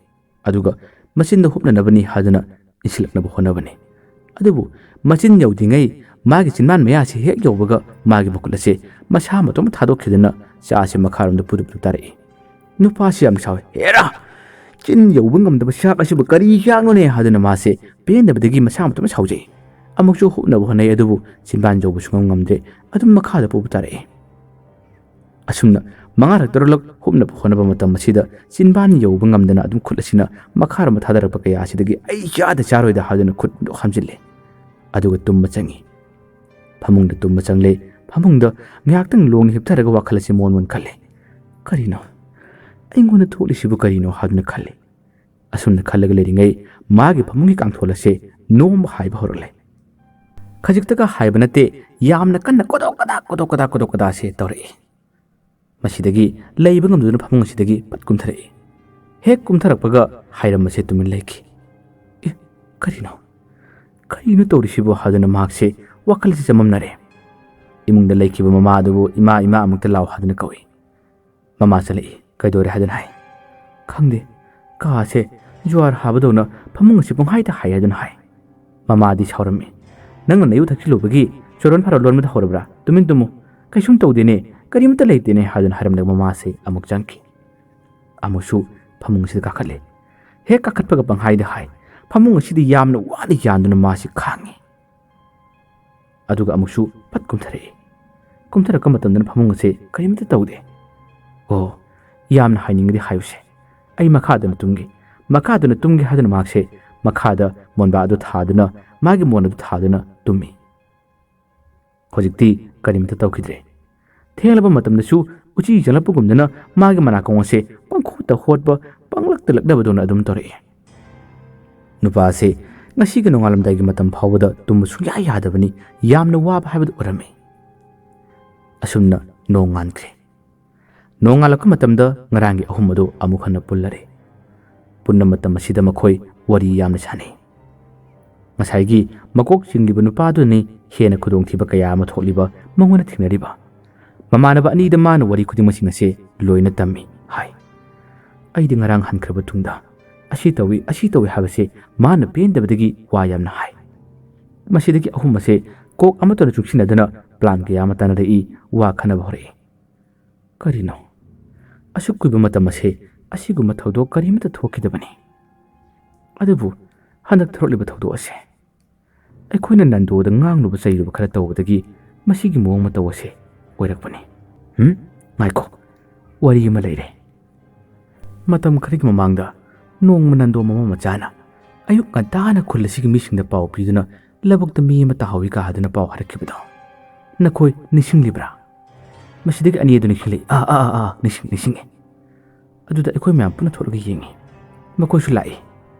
ꯑꯗꯨꯒ ꯃꯆꯤꯟꯗ ꯍꯨꯞꯅꯅꯕꯅꯤ ꯍꯥꯏꯗꯨꯅ ꯏꯟꯁꯤꯜꯂꯛꯅꯕ ꯍꯣꯠꯅꯕꯅꯤ꯫ ꯑꯗꯨꯕꯨ ꯃꯆꯤꯟ ꯌꯧꯗ꯭ꯔꯤꯉꯩ ꯃꯥꯒꯤ ꯆꯤꯟꯕꯥꯟ ꯃꯌꯥꯁꯤ ꯍꯦꯛ ꯌꯧꯕꯒ ꯃꯥꯒꯤ ꯃꯈꯨꯠ ꯑꯁꯦ ꯃꯁꯥ ꯃꯇꯣꯝ ꯊꯥꯗꯣꯛꯈꯤꯗꯨꯅ ꯆꯥꯛ ꯑꯁꯤ ꯃꯈꯥꯔꯣꯝꯗ ꯄꯨꯗꯨꯞ ꯄꯨꯗꯨꯞ ꯇꯥꯔꯛꯏ꯫ ꯅꯨꯄꯥꯁꯤ ꯌꯥꯝ ꯁꯥꯎꯏ꯫ "ꯍꯦꯔꯥ! ꯆꯤꯟ ꯌꯧꯕ ꯉꯝꯗꯕ ꯆꯥꯛ ꯑꯁꯤꯕꯨ ꯀꯔꯤ ꯆꯥꯛꯅꯣꯅꯦ?" ꯍꯥꯏꯗꯨꯅ ꯃꯥꯁꯦ ꯄꯦꯟꯗꯕꯗꯒꯤ ꯃꯁꯥ ꯃꯇꯣꯝ ꯁꯥꯎꯖꯩ꯫ ꯑꯃꯨꯛꯁꯨ ꯍꯨꯞꯅꯕ ꯍꯣꯠꯅꯩ, ꯑꯗꯨꯕꯨ ꯆꯤꯟꯕꯥꯟ ꯌꯧꯕ ꯁꯨꯡꯉꯝ ꯉꯝꯗ꯭ꯔꯦ꯫ ꯑꯗꯨꯝ ꯃꯈꯥꯗ ꯄꯨꯕ ꯇꯥꯔꯛꯏ꯫ ꯑꯁꯨꯝꯅ ꯃꯉꯥꯔꯛ ꯇꯔꯨꯛꯂꯛ ꯍꯨꯞꯅꯕ ꯍꯣꯠꯅꯕ ꯃꯇꯝ ꯑꯁꯤꯗ ꯆꯤꯟꯕꯥꯟ ꯌꯧꯕ ꯉꯝꯗꯅ ꯑꯗꯨꯝ ꯈꯨꯠ ꯑꯁꯤꯅ ꯃꯈꯥꯔꯣꯝꯗ ꯊꯥꯗꯔꯛꯄ ꯀꯌꯥ ꯑꯁꯤꯗꯒꯤ "ꯑꯩ ꯆꯥꯗ ꯆꯥꯔꯣꯏꯗ" ꯍꯥꯏꯗꯨꯅ ꯈꯨꯠ ꯍꯥꯝꯖꯤꯜꯂꯦ꯫ ꯑꯗꯨꯒ ꯇꯨꯝꯕ ꯆꯪꯉꯤ꯫ ꯐꯃꯨꯡꯗ ꯇꯨꯝꯕ ꯆꯪꯂꯦ꯫ ꯐꯃꯨꯡꯗ ꯉꯥꯏꯍꯥꯛꯇꯪ ꯂꯣꯡꯅ ꯍꯤꯞꯊꯔꯒ ꯋꯥꯈꯜ ꯑꯁꯤ ꯃꯣꯟ ꯃꯣꯟ ꯈꯜꯂꯦ꯫ "ꯀꯔꯤꯅꯣ? ꯑꯩꯉꯣꯟꯗ ꯊꯣꯛꯂꯤꯁꯤꯕꯨ ꯀꯔꯤꯅꯣ?" ꯍꯥꯏꯗꯨꯅ ꯈꯜꯂꯦ꯫ ꯑꯁꯨꯝꯅ ꯈꯜꯂꯒ ꯂꯩꯔꯤꯉꯩ ꯃꯥꯒꯤ ꯐꯃꯨꯡꯒꯤ ꯀꯥꯡꯊꯣꯜ ꯑꯁꯦ ꯅꯣꯝꯕ ꯍꯥꯏꯕ ꯍꯧꯔꯛꯂꯦ꯫ ꯈꯖꯤꯛꯇꯒ ꯍꯥꯏꯕ ꯅꯠꯇꯦ, ꯌꯥꯝꯅ ꯀꯟꯅ ꯀꯣꯗꯣꯛ ꯀꯗꯥꯛ, ꯀꯣꯗꯣꯛ ꯀꯗꯥꯛ, ꯀꯣꯗꯣꯛ ꯀꯗꯥꯛꯁꯦ ꯇꯧꯔꯛꯏ꯫ ꯃꯁꯤꯗꯒꯤ ꯂꯩꯕ ꯉꯝꯗꯗꯨꯅ ꯐꯃꯨꯡ ꯑꯁꯤꯗꯒꯤ ꯄꯠ ꯀꯨꯝꯊꯔꯛꯏ꯫ ꯍꯦꯛ ꯀꯨꯝꯊꯔꯛꯄꯒ ꯍꯥꯏꯔꯝꯕꯁꯦ ꯇꯨꯃꯤꯟ ꯂꯩꯈꯤ꯫ "ꯑꯦ, ꯀꯔꯤꯅꯣ? ꯀꯔꯤꯅꯣ ꯇꯧꯔꯤꯁꯤꯕꯣ?" ꯍꯥꯏꯗꯨꯅ ꯃꯍꯥꯛꯁꯦ ꯋꯥꯈꯜꯁꯦ ꯆꯃꯝꯅꯔꯦ꯫ ꯏꯃꯨꯡꯗ ꯂꯩꯈꯤꯕ ꯃꯃꯥ ꯑꯗꯨꯕꯨ "ꯏꯃꯥ, ꯏꯃꯥ, ꯑꯃꯨꯛꯇ ꯂꯥꯛꯑꯣ" ꯍꯥꯏꯗꯨꯅ ꯀꯧꯏ꯫ ꯃꯃꯥ ꯆꯠꯂꯛꯏ꯫ "ꯀꯩꯗꯧꯔꯦ?" ꯍꯥꯏꯗꯨꯅ ꯍꯥꯏ꯫ "ꯈꯪꯗꯦ, ꯀꯥꯁꯦ ꯖꯨꯋꯥꯔ ꯍꯥꯕꯗꯧꯅ ꯐꯃꯨꯡ ꯑꯁꯤ ꯄꯪꯍꯥꯏꯗ ꯍꯥꯏ" ꯍꯥꯏꯗꯨꯅ ꯍꯥꯏ꯫ ꯃꯃꯥꯗꯤ ꯁꯥꯎꯔꯝꯃꯤ꯫ "ꯅꯪꯅ ꯅꯌꯨ ꯊꯛꯆꯤꯜꯂꯨꯕꯒꯤ ꯆꯣꯔꯣꯟ ꯐꯥꯔꯣꯟ ꯂꯣꯟꯕꯗ ꯍꯧꯔꯕ꯭ꯔꯥ? ꯇꯨꯃꯤꯟ ꯇꯨꯝꯃꯨ꯫ ꯀꯩꯁꯨꯝ ꯇꯧꯗꯦꯅꯦ, ꯀꯔꯤꯃꯇ ꯂꯩꯇꯦꯅꯦ" ꯍꯥꯏꯗꯨꯅ ꯍꯥꯏꯔꯝꯂꯒ ꯃꯃꯥꯁꯦ ꯑꯃꯨꯛ ꯆꯪꯈꯤ꯫ ꯑꯃꯨꯛꯁꯨ ꯐꯃꯨꯡ ꯑꯁꯤꯗ ꯀꯥꯈꯠꯂꯦ꯫ ꯍꯦꯛ ꯀꯥꯈꯠꯄꯒ ꯄꯪꯍꯥꯏꯗ ꯍꯥꯏ꯫ ꯐꯃꯨꯡ ꯑꯁꯤꯗ ꯌꯥꯝꯅ ꯋꯥꯅ ꯌꯥꯟꯗꯨꯅ ꯃꯥꯁꯤ ꯈꯥꯡꯉꯤ꯫ ꯑꯗꯨꯒ ꯑꯃꯨꯛꯁꯨ ꯐꯠ ꯀꯨꯝꯊꯔꯛꯏ꯫ ꯀꯨꯝꯊꯔꯛꯄ ꯃꯇꯝꯗꯅ ꯐꯃꯨꯡ ꯑꯁꯦ ꯀꯔꯤꯃꯇ ꯇꯧꯗꯦ꯫ "ꯑꯣ, ꯌꯥꯝꯅ ꯍꯥꯏꯅꯤꯡꯉꯗꯤ ꯍꯥꯏꯌꯨꯁꯦ, ꯑꯩ ꯃꯈꯥꯗꯅ ꯇꯨꯝꯒꯦ, ꯃꯈꯥꯗꯅ ꯇꯨꯝꯒꯦ" ꯍꯥꯏꯗꯨꯅ ꯃꯍꯥꯛꯁꯦ ꯃꯈꯥꯗ ꯃꯣꯟꯕꯥ ꯑꯗꯨ ꯊꯥꯗꯨꯅ ꯃꯥꯒꯤ ꯃꯣꯟ ꯑꯗꯨ ꯊꯥꯗꯨꯅ ꯇꯨꯝꯃꯤ꯫ ꯍꯧꯖꯤꯛꯇꯤ ꯀꯔꯤꯃꯇ ꯇꯧꯈꯤꯗ꯭ꯔꯦ꯫ ꯊꯦꯡꯂꯕ ꯃꯇꯝꯗꯁꯨ ꯎꯆꯤ ꯆꯪꯂꯛꯄꯒꯨꯝꯗꯅ ꯃꯥꯒꯤ ꯃꯅꯥꯀꯣꯡ ꯑꯁꯦ ꯄꯪꯈꯣꯠꯇ ꯍꯣꯠꯄ, ꯄꯪꯂꯛꯇ ꯂꯛꯅꯕꯗꯧꯅ ꯑꯗꯨꯝ ꯇꯧꯔꯛꯏ꯫ ꯅꯨꯄꯥ ꯑꯁꯦ ꯉꯁꯤꯒꯤ ꯅꯣꯡꯉꯥꯜꯂꯝꯗꯥꯏꯒꯤ ꯃꯇꯝ ꯐꯥꯎꯕꯗ ꯇꯨꯝꯕ ꯁꯨꯡꯌꯥ ꯌꯥꯗꯕꯅꯤ, ꯌꯥꯝꯅ ꯋꯥꯕ ꯍꯥꯏꯕꯗꯨ ꯑꯣꯏꯔꯝꯃꯤ꯫ ꯑꯁꯨꯝꯅ ꯅꯣꯡ ꯉꯥꯟꯈ꯭ꯔꯦ꯫ ꯅꯣꯡꯉꯥꯜꯂꯛꯄ ꯃꯇꯝꯗ ꯉꯔꯥꯡꯒꯤ ꯑꯍꯨꯝ ꯑꯗꯨ ꯑꯃꯨꯛ ꯍꯟꯅ ꯄꯨꯜꯂꯔꯦ꯫ ꯄꯨꯟꯕ ꯃꯇꯝ ꯑꯁꯤꯗ ꯃꯈꯣꯏ ꯋꯥꯔꯤ ꯌꯥꯝꯅ ꯁꯥꯟꯅꯩ꯫ ꯉꯁꯥꯏꯒꯤ ꯃꯀꯣꯛ ꯆꯤꯡꯂꯤꯕ ꯅꯨꯄꯥꯗꯨꯅꯤ ꯍꯦꯟꯅ ꯈꯨꯗꯣꯡꯊꯤꯕ ꯀꯌꯥ ꯑꯃ ꯊꯣꯛꯂꯤꯕ ꯃꯉꯣꯟꯗ ꯊꯦꯡꯅꯔꯤꯕ꯫ ꯃꯃꯥꯟꯅꯕ ꯑꯅꯤꯗ ꯃꯥꯅ ꯋꯥꯔꯤ ꯈꯨꯗꯤꯡꯃꯛꯁꯤꯡ ꯑꯁꯦ ꯂꯣꯏꯅ ꯇꯝꯃꯤ ꯍꯥꯏ꯫ "ꯑꯩꯗꯤ ꯉꯔꯥꯡ ꯍꯟꯈ꯭ꯔꯕ ꯇꯨꯡꯗ ꯑꯁꯤ ꯇꯧꯏ, ꯑꯁꯤ ꯇꯧꯏ" ꯍꯥꯏꯕꯁꯦ ꯃꯥꯅ ꯄꯦꯟꯗꯕꯗꯒꯤ ꯋꯥ ꯌꯥꯝꯅ ꯍꯥꯏ꯫ ꯃꯁꯤꯗꯒꯤ ꯑꯍꯨꯝ ꯑꯁꯦ ꯀꯣꯛ ꯑꯃꯠꯇꯅ ꯆꯨꯡꯁꯤꯟꯅꯗꯨꯅ ꯄ꯭ꯂꯥꯟ ꯀꯌꯥ ꯑꯃ ꯇꯥꯟꯅꯔꯛꯏ, ꯋꯥ ꯈꯟꯅꯕ ꯍꯧꯔꯛꯏ꯫ "ꯀꯔꯤꯅꯣ? ꯑꯁꯨꯛ ꯀꯨꯏꯕ ꯃꯇꯝ ꯑꯁꯦ ꯑꯁꯤꯒꯨꯝꯕ ꯊꯧꯗꯣꯛ ꯀꯔꯤꯃꯠꯇ ꯊꯣꯛꯈꯤꯗꯕꯅꯤ꯫ ꯑꯗꯨꯕꯨ ꯍꯟꯗꯛ ꯊꯣꯔꯛꯂꯤꯕ ꯊꯧꯗꯣꯛ ꯑꯁꯦ ꯑꯩꯈꯣꯏꯅ ꯅꯟꯗꯣꯗ ꯉꯥꯡꯂꯨꯕ ꯆꯩꯔꯨꯕ ꯈꯔ ꯇꯧꯕꯗꯒꯤ ꯃꯁꯤꯒꯤ ꯃꯑꯣꯡ ꯃꯇꯧ ꯑꯁꯦ ꯑꯣꯏꯔꯛꯄꯅꯤ꯫ ꯍꯨꯝ? ꯉꯥꯏꯈꯣ, ꯋꯥꯔꯤ ꯑꯃ ꯂꯩꯔꯦ꯫ ꯃꯇꯝ ꯈꯔꯒꯤ ꯃꯃꯥꯡꯗ ꯅꯣꯡꯃ ꯅꯟꯗꯣ ꯃꯃꯥ ꯃꯆꯥꯅ ꯑꯌꯨꯛ ꯉꯟꯇꯥꯅ ꯈꯨꯜ ꯑꯁꯤꯒꯤ ꯃꯤꯁꯤꯡꯗ ꯄꯥꯎ ꯄꯤꯗꯨꯅ ꯂꯧꯕꯨꯛꯇ ꯃꯤ ꯑꯃ ꯇꯥꯍꯧꯏ ꯀꯥ ꯍꯥꯏꯗꯨꯅ ꯄꯥꯎ ꯍꯥꯏꯔꯛꯈꯤꯕꯗꯣ ꯅꯈꯣꯏ ꯅꯤꯡꯁꯤꯡꯂꯤꯕ꯭ꯔꯥ? ꯃꯁꯤꯗꯒꯤ ꯑꯅꯤ ꯑꯗꯨ ꯅꯤꯡꯁꯤꯡꯂꯛꯏ꯫ ꯑꯥ, ꯑꯥ, ꯑꯥ, ꯑꯥ, ꯅꯤꯡꯁꯤꯡ-, ꯅꯤꯡꯁꯤꯡꯉꯦ꯫ ꯑꯗꯨꯗ ꯑꯩꯈꯣꯏ ꯃꯌꯥꯝ ꯄꯨꯟꯅ ꯊꯣꯛꯂꯒ ꯌꯦꯡꯉꯤ꯫ ꯃꯈꯣꯏꯁꯨ ꯂꯥꯛꯏ꯫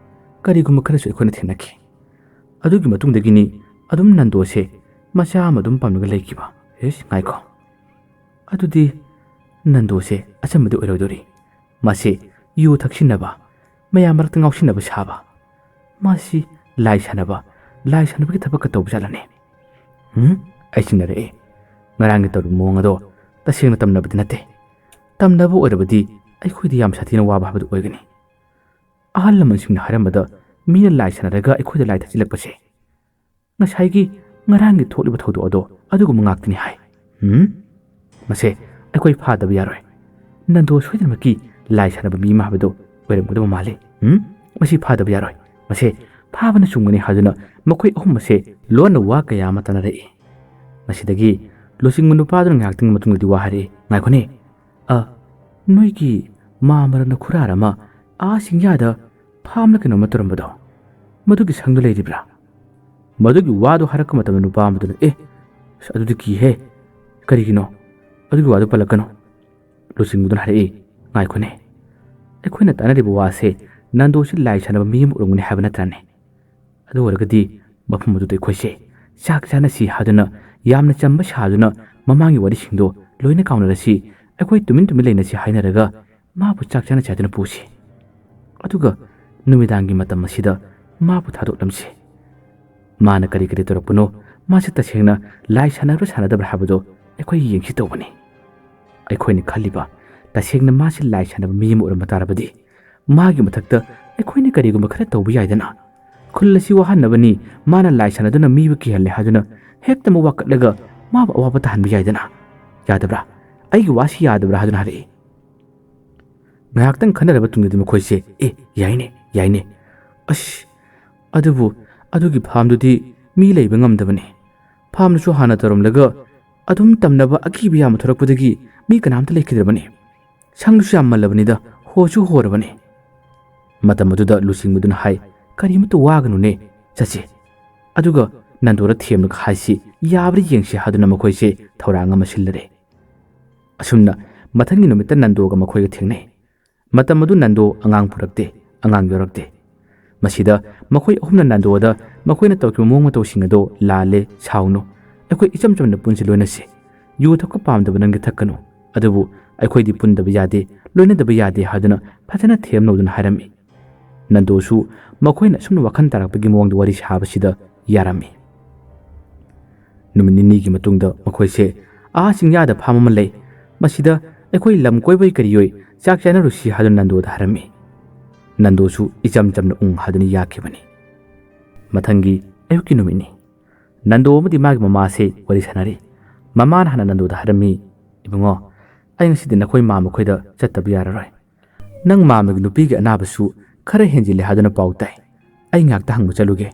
ꯀꯔꯤꯒꯨꯝꯕ ꯈꯔꯁꯨ ꯑꯩꯈꯣꯏꯅ ꯊꯦꯡꯅꯈꯤ꯫ ꯑꯗꯨꯒꯤ ꯃꯇꯨꯡꯗꯒꯤꯅꯤ ꯑꯗꯨꯝ ꯅꯟꯗꯣꯁꯦ ꯃꯆꯥ ꯑꯃ ꯑꯗꯨꯝ ꯄꯥꯝꯂꯒ ꯂꯩꯈꯤꯕ꯫ ꯏꯁ, ꯉꯥꯏꯈꯣ꯫ ꯑꯗꯨꯗꯤ ꯅꯟꯗꯣꯁꯦ ꯑꯆꯝꯕꯗꯤ ꯑꯣꯏꯔꯣꯏꯗꯧꯔꯤ꯫ ꯃꯥꯁꯦ ꯌꯨ ꯊꯛꯁꯤꯟꯅꯕ, ꯃꯌꯥꯝ ꯃꯔꯛꯇ ꯉꯥꯎꯁꯤꯟꯅꯕ ꯁꯥꯕ꯫ ꯃꯥꯁꯤ ꯂꯥꯏ ꯁꯥꯟꯅꯕ, ꯂꯥꯏ ꯁꯥꯟꯅꯕꯒꯤ ꯊꯕꯛꯀ ꯇꯧꯕ ꯖꯥꯠꯂꯅꯦ? ꯎꯝ? ꯑꯩ ꯆꯤꯡꯅꯔꯛꯑꯦ꯫ ꯉꯔꯥꯡꯒꯤ ꯇꯧꯔꯤꯕ ꯃꯑꯣꯡ ꯑꯗꯣ ꯇꯁꯦꯡꯅ ꯇꯝꯅꯕꯗꯤ ꯅꯠꯇꯦ꯫ ꯇꯝꯅꯕ ꯑꯣꯏꯔꯕꯗꯤ ꯑꯩꯈꯣꯏꯗ ꯌꯥꯝ ꯁꯥꯊꯤꯅ ꯋꯥꯕ ꯍꯥꯏꯕꯗꯨ ꯑꯣꯏꯒꯅꯤ꯫ ꯑꯍꯜ ꯂꯃꯟꯁꯤꯡꯅ ꯍꯥꯏꯔꯝꯕꯗ ꯃꯤꯅ ꯂꯥꯏ ꯁꯥꯟꯅꯔꯒ ꯑꯩꯈꯣꯏꯗ ꯂꯥꯏ ꯊꯥꯖꯤꯜꯂꯛꯄꯁꯦ ꯉꯁꯥꯏꯒꯤ ꯉꯔꯥꯡꯒꯤ ꯊꯣꯛꯂꯤꯕ ꯊꯧꯗꯣꯛ ꯑꯗꯣ ꯑꯗꯨꯒꯨꯝꯕ ꯉꯥꯛꯇꯅꯤ ꯍꯥꯏ꯫ ꯎꯝ? ꯃꯁꯦ ꯑꯩꯈꯣꯏ ꯐꯥꯗꯕ ꯌꯥꯔꯣꯏ꯫ ꯅꯟꯗꯣ ꯁꯣꯏꯗꯅꯃꯛꯀꯤ ꯂꯥꯏ ꯁꯥꯟꯅꯕ ꯃꯤ ꯑꯃ ꯍꯥꯏꯕꯗꯣ ꯑꯣꯏꯔꯝꯒꯗꯕ ꯃꯥꯜꯂꯤ꯫ ꯎꯝ? ꯃꯁꯤ ꯐꯥꯗꯕ ꯌꯥꯔꯣꯏ꯫ ꯃꯁꯦ ꯐꯥꯕꯅ ꯆꯨꯝꯒꯅꯤ ꯍꯥꯏꯗꯨꯅ ꯃꯈꯣꯏ ꯑꯍꯨꯝ ꯑꯁꯦ ꯂꯣꯟꯅ ꯋꯥ ꯀꯌꯥ ꯑꯃ ꯇꯥꯅꯔꯛꯏ꯫ ꯃꯁꯤꯗꯒꯤ ꯂꯨꯆꯤꯡꯕ ꯅꯨꯄꯥꯗꯨꯅ ꯉꯥꯏꯍꯥꯛꯇꯪꯒꯤ ꯃꯇꯨꯡꯗꯗꯤ ꯋꯥ ꯍꯥꯏꯔꯛꯏ, "ꯉꯥꯏꯈꯣꯅꯦ, ꯑ, ꯅꯣꯏꯒꯤ ꯃꯥꯃꯔꯅ ꯈꯨꯔꯥꯔ ꯑꯃ ꯑꯥ ꯆꯤꯡꯌꯥꯗ ꯐꯥꯝꯂ ꯀꯩꯅꯣꯝꯃ ꯇꯧꯔꯝꯕꯗꯣ, ꯃꯗꯨꯒꯤ ꯁꯪꯗ ꯂꯩꯔꯤꯕ꯭ꯔꯥ?" ꯃꯗꯨꯒꯤ ꯋꯥꯗꯨ ꯍꯥꯏꯔꯛꯄ ꯃꯇꯝꯗ ꯅꯨꯄꯥ ꯑꯃꯗꯨꯅ, "ꯑꯦ, ꯑꯁ, ꯑꯗꯨꯗꯤ ꯀꯤꯍꯦ꯫ ꯀꯔꯤꯒꯤꯅꯣ? ꯑꯗꯨꯒꯤ ꯋꯥꯗꯨ ꯄꯜꯂꯛꯀꯅꯨ꯫" ꯂꯨꯆꯤꯡꯕꯗꯨꯅ ꯍꯥꯏꯔꯛꯏ, "ꯉꯥꯏꯈꯣꯅꯦ, ꯑꯩꯈꯣꯏꯅ ꯇꯥꯟꯅꯔꯤꯕ ꯋꯥꯁꯦ ꯅꯟꯗꯣꯁꯤ ꯂꯥꯏ ꯁꯥꯟꯅꯕ ꯃꯤ ꯑꯃ ꯑꯣꯏꯔꯝꯒꯅꯤ ꯍꯥꯏꯕ ꯅꯠꯇ꯭ꯔꯥꯅꯦ? ꯑꯗꯨ ꯑꯣꯏꯔꯒꯗꯤ ꯃꯐꯝ ꯑꯗꯨꯗ ꯑꯩꯈꯣꯏꯁꯦ ꯆꯥꯛ ꯆꯥꯅꯁꯤ ꯍꯥꯏꯗꯨꯅ ꯌꯥꯝꯅ ꯆꯝꯕ ꯁꯥꯗꯨꯅ ꯃꯃꯥꯡꯒꯤ ꯋꯥꯔꯤꯁꯤꯡꯗꯣ ꯂꯣꯏꯅ ꯀꯥꯎꯅꯔꯁꯤ, ꯑꯩꯈꯣꯏ ꯇꯨꯃꯤꯟ ꯇꯨꯃꯤꯟ ꯂꯩꯅꯁꯤ ꯍꯥꯏꯅꯔꯒ ꯃꯥꯕꯨ ꯆꯥꯛ ꯆꯥꯅꯁꯤ ꯍꯥꯏꯗꯨꯅ ꯄꯨꯁꯤ꯫ ꯑꯗꯨꯒ ꯅꯨꯃꯤꯗꯥꯡꯒꯤ ꯃꯇꯝ ꯑꯁꯤꯗ ꯃꯥꯕꯨ ꯊꯥꯗꯣꯛꯂꯝꯁꯤ꯫ ꯃꯥꯅ ꯀꯔꯤ ꯀꯔꯤ ꯇꯧꯔꯛꯄꯅꯣ, ꯃꯥꯁꯦ ꯇꯁꯦꯡꯅ ꯂꯥꯏ ꯁꯥꯟꯅꯕ꯭ꯔꯥ ꯁꯥꯟꯅꯗꯕ꯭ꯔꯥ ꯍꯥꯏꯕꯗꯣ ꯑꯩꯈꯣꯏ ꯌꯦꯡꯁꯤ ꯇꯧꯕꯅꯤ꯫" ꯑꯩꯈꯣꯏꯅ ꯈꯜꯂꯤꯕ, ꯇꯁꯦꯡꯅ ꯃꯥꯁꯤ ꯂꯥꯏ ꯁꯥꯟꯅꯕ ꯃꯤ ꯑꯃ ꯑꯣꯏꯔꯝꯕ ꯇꯥꯔꯕꯗꯤ, ꯃꯥꯒꯤ ꯃꯊꯛꯇ ꯑꯩꯈꯣꯏꯅ ꯀꯔꯤꯒꯨꯝꯕ ꯈꯔ ꯇꯧꯕ ꯌꯥꯏꯗꯅ꯫ ꯈꯨꯜ ꯑꯁꯤ ꯋꯥꯍꯟꯅꯕꯅꯤ, ꯃꯥꯅ ꯂꯥꯏ ꯁꯥꯟꯅꯗꯨꯅ ꯃꯤꯕꯨ ꯀꯤꯍꯜꯂꯦ ꯍꯥꯏꯗꯨꯅ ꯍꯦꯛꯇꯃꯛ ꯋꯥꯀꯠꯂꯒ ꯃꯥꯕꯨ ꯑꯋꯥꯕ ꯇꯥꯍꯟꯕ ꯌꯥꯏꯗꯅ꯫ ꯌꯥꯗꯕ꯭ꯔꯥ? ꯑꯩꯒꯤ ꯋꯥꯁꯤ ꯌꯥꯗꯕ꯭ꯔꯥ ꯍꯥꯏꯗꯨꯅ ꯍꯥꯏꯔꯛꯏ꯫ ꯉꯥꯏꯍꯥꯛꯇꯪ ꯈꯟꯅꯔꯕ ꯇꯨꯡꯗꯗꯤ ꯃꯈꯣꯏꯁꯦ, "ꯑꯦ, ꯌꯥꯏꯅꯦ, ꯌꯥꯏꯅꯦ꯫ ꯑꯁ, ꯑꯗꯨꯕꯨ ꯑꯗꯨꯒꯤ ꯐꯥꯝꯗꯨꯗꯤ ꯃꯤ ꯂꯩꯕ ꯉꯝꯗꯕꯅꯤ꯫ ꯐꯥꯝꯗꯨꯁꯨ ꯍꯥꯟꯅ ꯇꯧꯔꯝꯂꯒ ꯑꯗꯨꯝ ꯇꯝꯅꯕ ꯑꯀꯤꯕ ꯌꯥꯝꯅ ꯊꯣꯔꯛꯄꯗꯒꯤ ꯃꯤ ꯀꯅꯥꯝꯇ ꯂꯩꯈꯤꯗ꯭ꯔꯕꯅꯤ꯫ ꯁꯪꯗꯨꯁꯨ ꯌꯥꯝ ꯃꯜꯂꯕꯅꯤꯗ, ꯍꯣꯁꯨ ꯍꯣꯔꯕꯅꯤ꯫" ꯃꯇꯝ ꯑꯗꯨꯗ ꯂꯨꯆꯤꯡꯕꯗꯨꯅ ꯍꯥꯏ, "ꯀꯔꯤꯃꯠꯇ ꯋꯥꯒꯅꯨꯅꯦ, ꯆꯠꯁꯤ꯫ ꯑꯗꯨꯒ ꯅꯟꯗꯣꯔ ꯊꯦꯝꯂꯒ ꯍꯥꯏꯁꯤ ꯌꯥꯕ꯭ꯔꯥ ꯌꯦꯡꯁꯤ" ꯍꯥꯏꯗꯨꯅ ꯃꯈꯣꯏꯁꯦ ꯊꯧꯔꯥꯡ ꯑꯃ ꯁꯤꯜꯂꯔꯦ꯫ ꯑꯁꯨꯝꯅ ꯃꯊꯪꯒꯤ ꯅꯨꯃꯤꯠꯇ ꯅꯟꯗꯣꯒ ꯃꯈꯣꯏꯒ ꯊꯦꯡꯅꯩ꯫ ꯃꯇꯝ ꯑꯗꯨ ꯅꯟꯗꯣ ꯑꯉꯥꯡ ꯄꯨꯔꯛꯇꯦ, ꯑꯉꯥꯡ ꯌꯥꯎꯔꯛꯇꯦ꯫ ꯃꯁꯤꯗ ꯃꯈꯣꯏ ꯑꯍꯨꯝꯅ ꯅꯟꯗꯣꯗ ꯃꯈꯣꯏꯅ ꯇꯧꯈꯤꯕ ꯃꯑꯣꯡ ꯃꯇꯧꯁꯤꯡ ꯑꯗꯣ ꯂꯥꯜꯂꯦ, ꯁꯥꯎꯅꯨ꯫ ꯑꯩꯈꯣꯏ ꯏꯆꯝ ꯆꯝꯅ ꯄꯨꯟꯁꯤ ꯂꯣꯏꯅꯁꯤ꯫ ꯌꯨ ꯊꯛꯄ ꯄꯥꯝꯗꯕ ꯅꯪꯗꯤ ꯊꯛꯀꯅꯨ꯫ ꯑꯗꯨꯕꯨ ꯑꯩꯈꯣꯏꯗꯤ ꯄꯨꯟꯗꯕ ꯌꯥꯗꯦ, ꯂꯣꯏꯅꯗꯕ ꯌꯥꯗꯦ ꯍꯥꯏꯗꯨꯅ ꯐꯖꯅ ꯊꯦꯝꯅꯧꯗꯨꯅ ꯍꯥꯏꯔꯝꯃꯤ꯫ ꯅꯟꯗꯣꯁꯨ ꯃꯈꯣꯏꯅ ꯑꯁꯨꯝꯅ ꯋꯥꯈꯜ ꯇꯥꯔꯛꯄꯒꯤ ꯃꯑꯣꯡꯗ ꯋꯥꯔꯤ ꯁꯥꯕꯁꯤꯗ ꯌꯥꯔꯝꯃꯤ꯫ ꯅꯨꯃꯤꯠ ꯅꯤꯅꯤꯒꯤ ꯃꯇꯨꯡꯗ ꯃꯈꯣꯏꯁꯦ ꯑꯥ ꯆꯤꯡꯌꯥꯗ ꯐꯥꯝ ꯑꯃ ꯂꯩ, ꯃꯁꯤꯗ ꯑꯩꯈꯣꯏ ꯂꯝ ꯀꯣꯏꯕꯣꯏ ꯀꯔꯤꯌꯣꯏ ꯆꯥꯛ ꯆꯥꯅꯔꯨꯁꯤ ꯍꯥꯏꯗꯨꯅ ꯅꯟꯗꯣꯗ ꯍꯥꯏꯔꯝꯃꯤ꯫ ꯅꯟꯗꯣꯁꯨ ꯏꯆꯝ ꯆꯝꯅ ꯎꯪ ꯍꯥꯏꯗꯨꯅ ꯌꯥꯈꯤꯕꯅꯤ꯫ ꯃꯊꯪꯒꯤ ꯑꯌꯨꯛꯀꯤ ꯅꯨꯃꯤꯠꯅꯤ꯫ ꯅꯟꯗꯣ ꯑꯃꯗꯤ ꯃꯥꯒꯤ ꯃꯃꯥꯁꯦ ꯋꯥꯔꯤ ꯁꯥꯟꯅꯔꯤ꯫ ꯃꯃꯥꯅ ꯍꯥꯟꯅ ꯅꯟꯗꯣꯗ ꯍꯥꯏꯔꯝꯃꯤ, "ꯏꯕꯨꯡꯉꯣ, ꯑꯩ ꯉꯁꯤꯗꯤ ꯅꯈꯣꯏ ꯃꯥ ꯃꯈꯣꯏꯗ ꯆꯠꯇꯕ ꯌꯥꯔꯔꯣꯏ꯫ ꯅꯪ ꯃꯥꯃꯒꯤ ꯅꯨꯄꯤꯒꯤ ꯑꯅꯥꯕꯁꯨ ꯈꯔ ꯍꯦꯟꯖꯤꯜꯂꯦ ꯍꯥꯏꯗꯨꯅ ꯄꯥꯎ ꯇꯥꯏ꯫ ꯑꯩ ꯉꯥꯛꯇ ꯍꯪꯕ ꯆꯠꯂꯨꯒꯦ꯫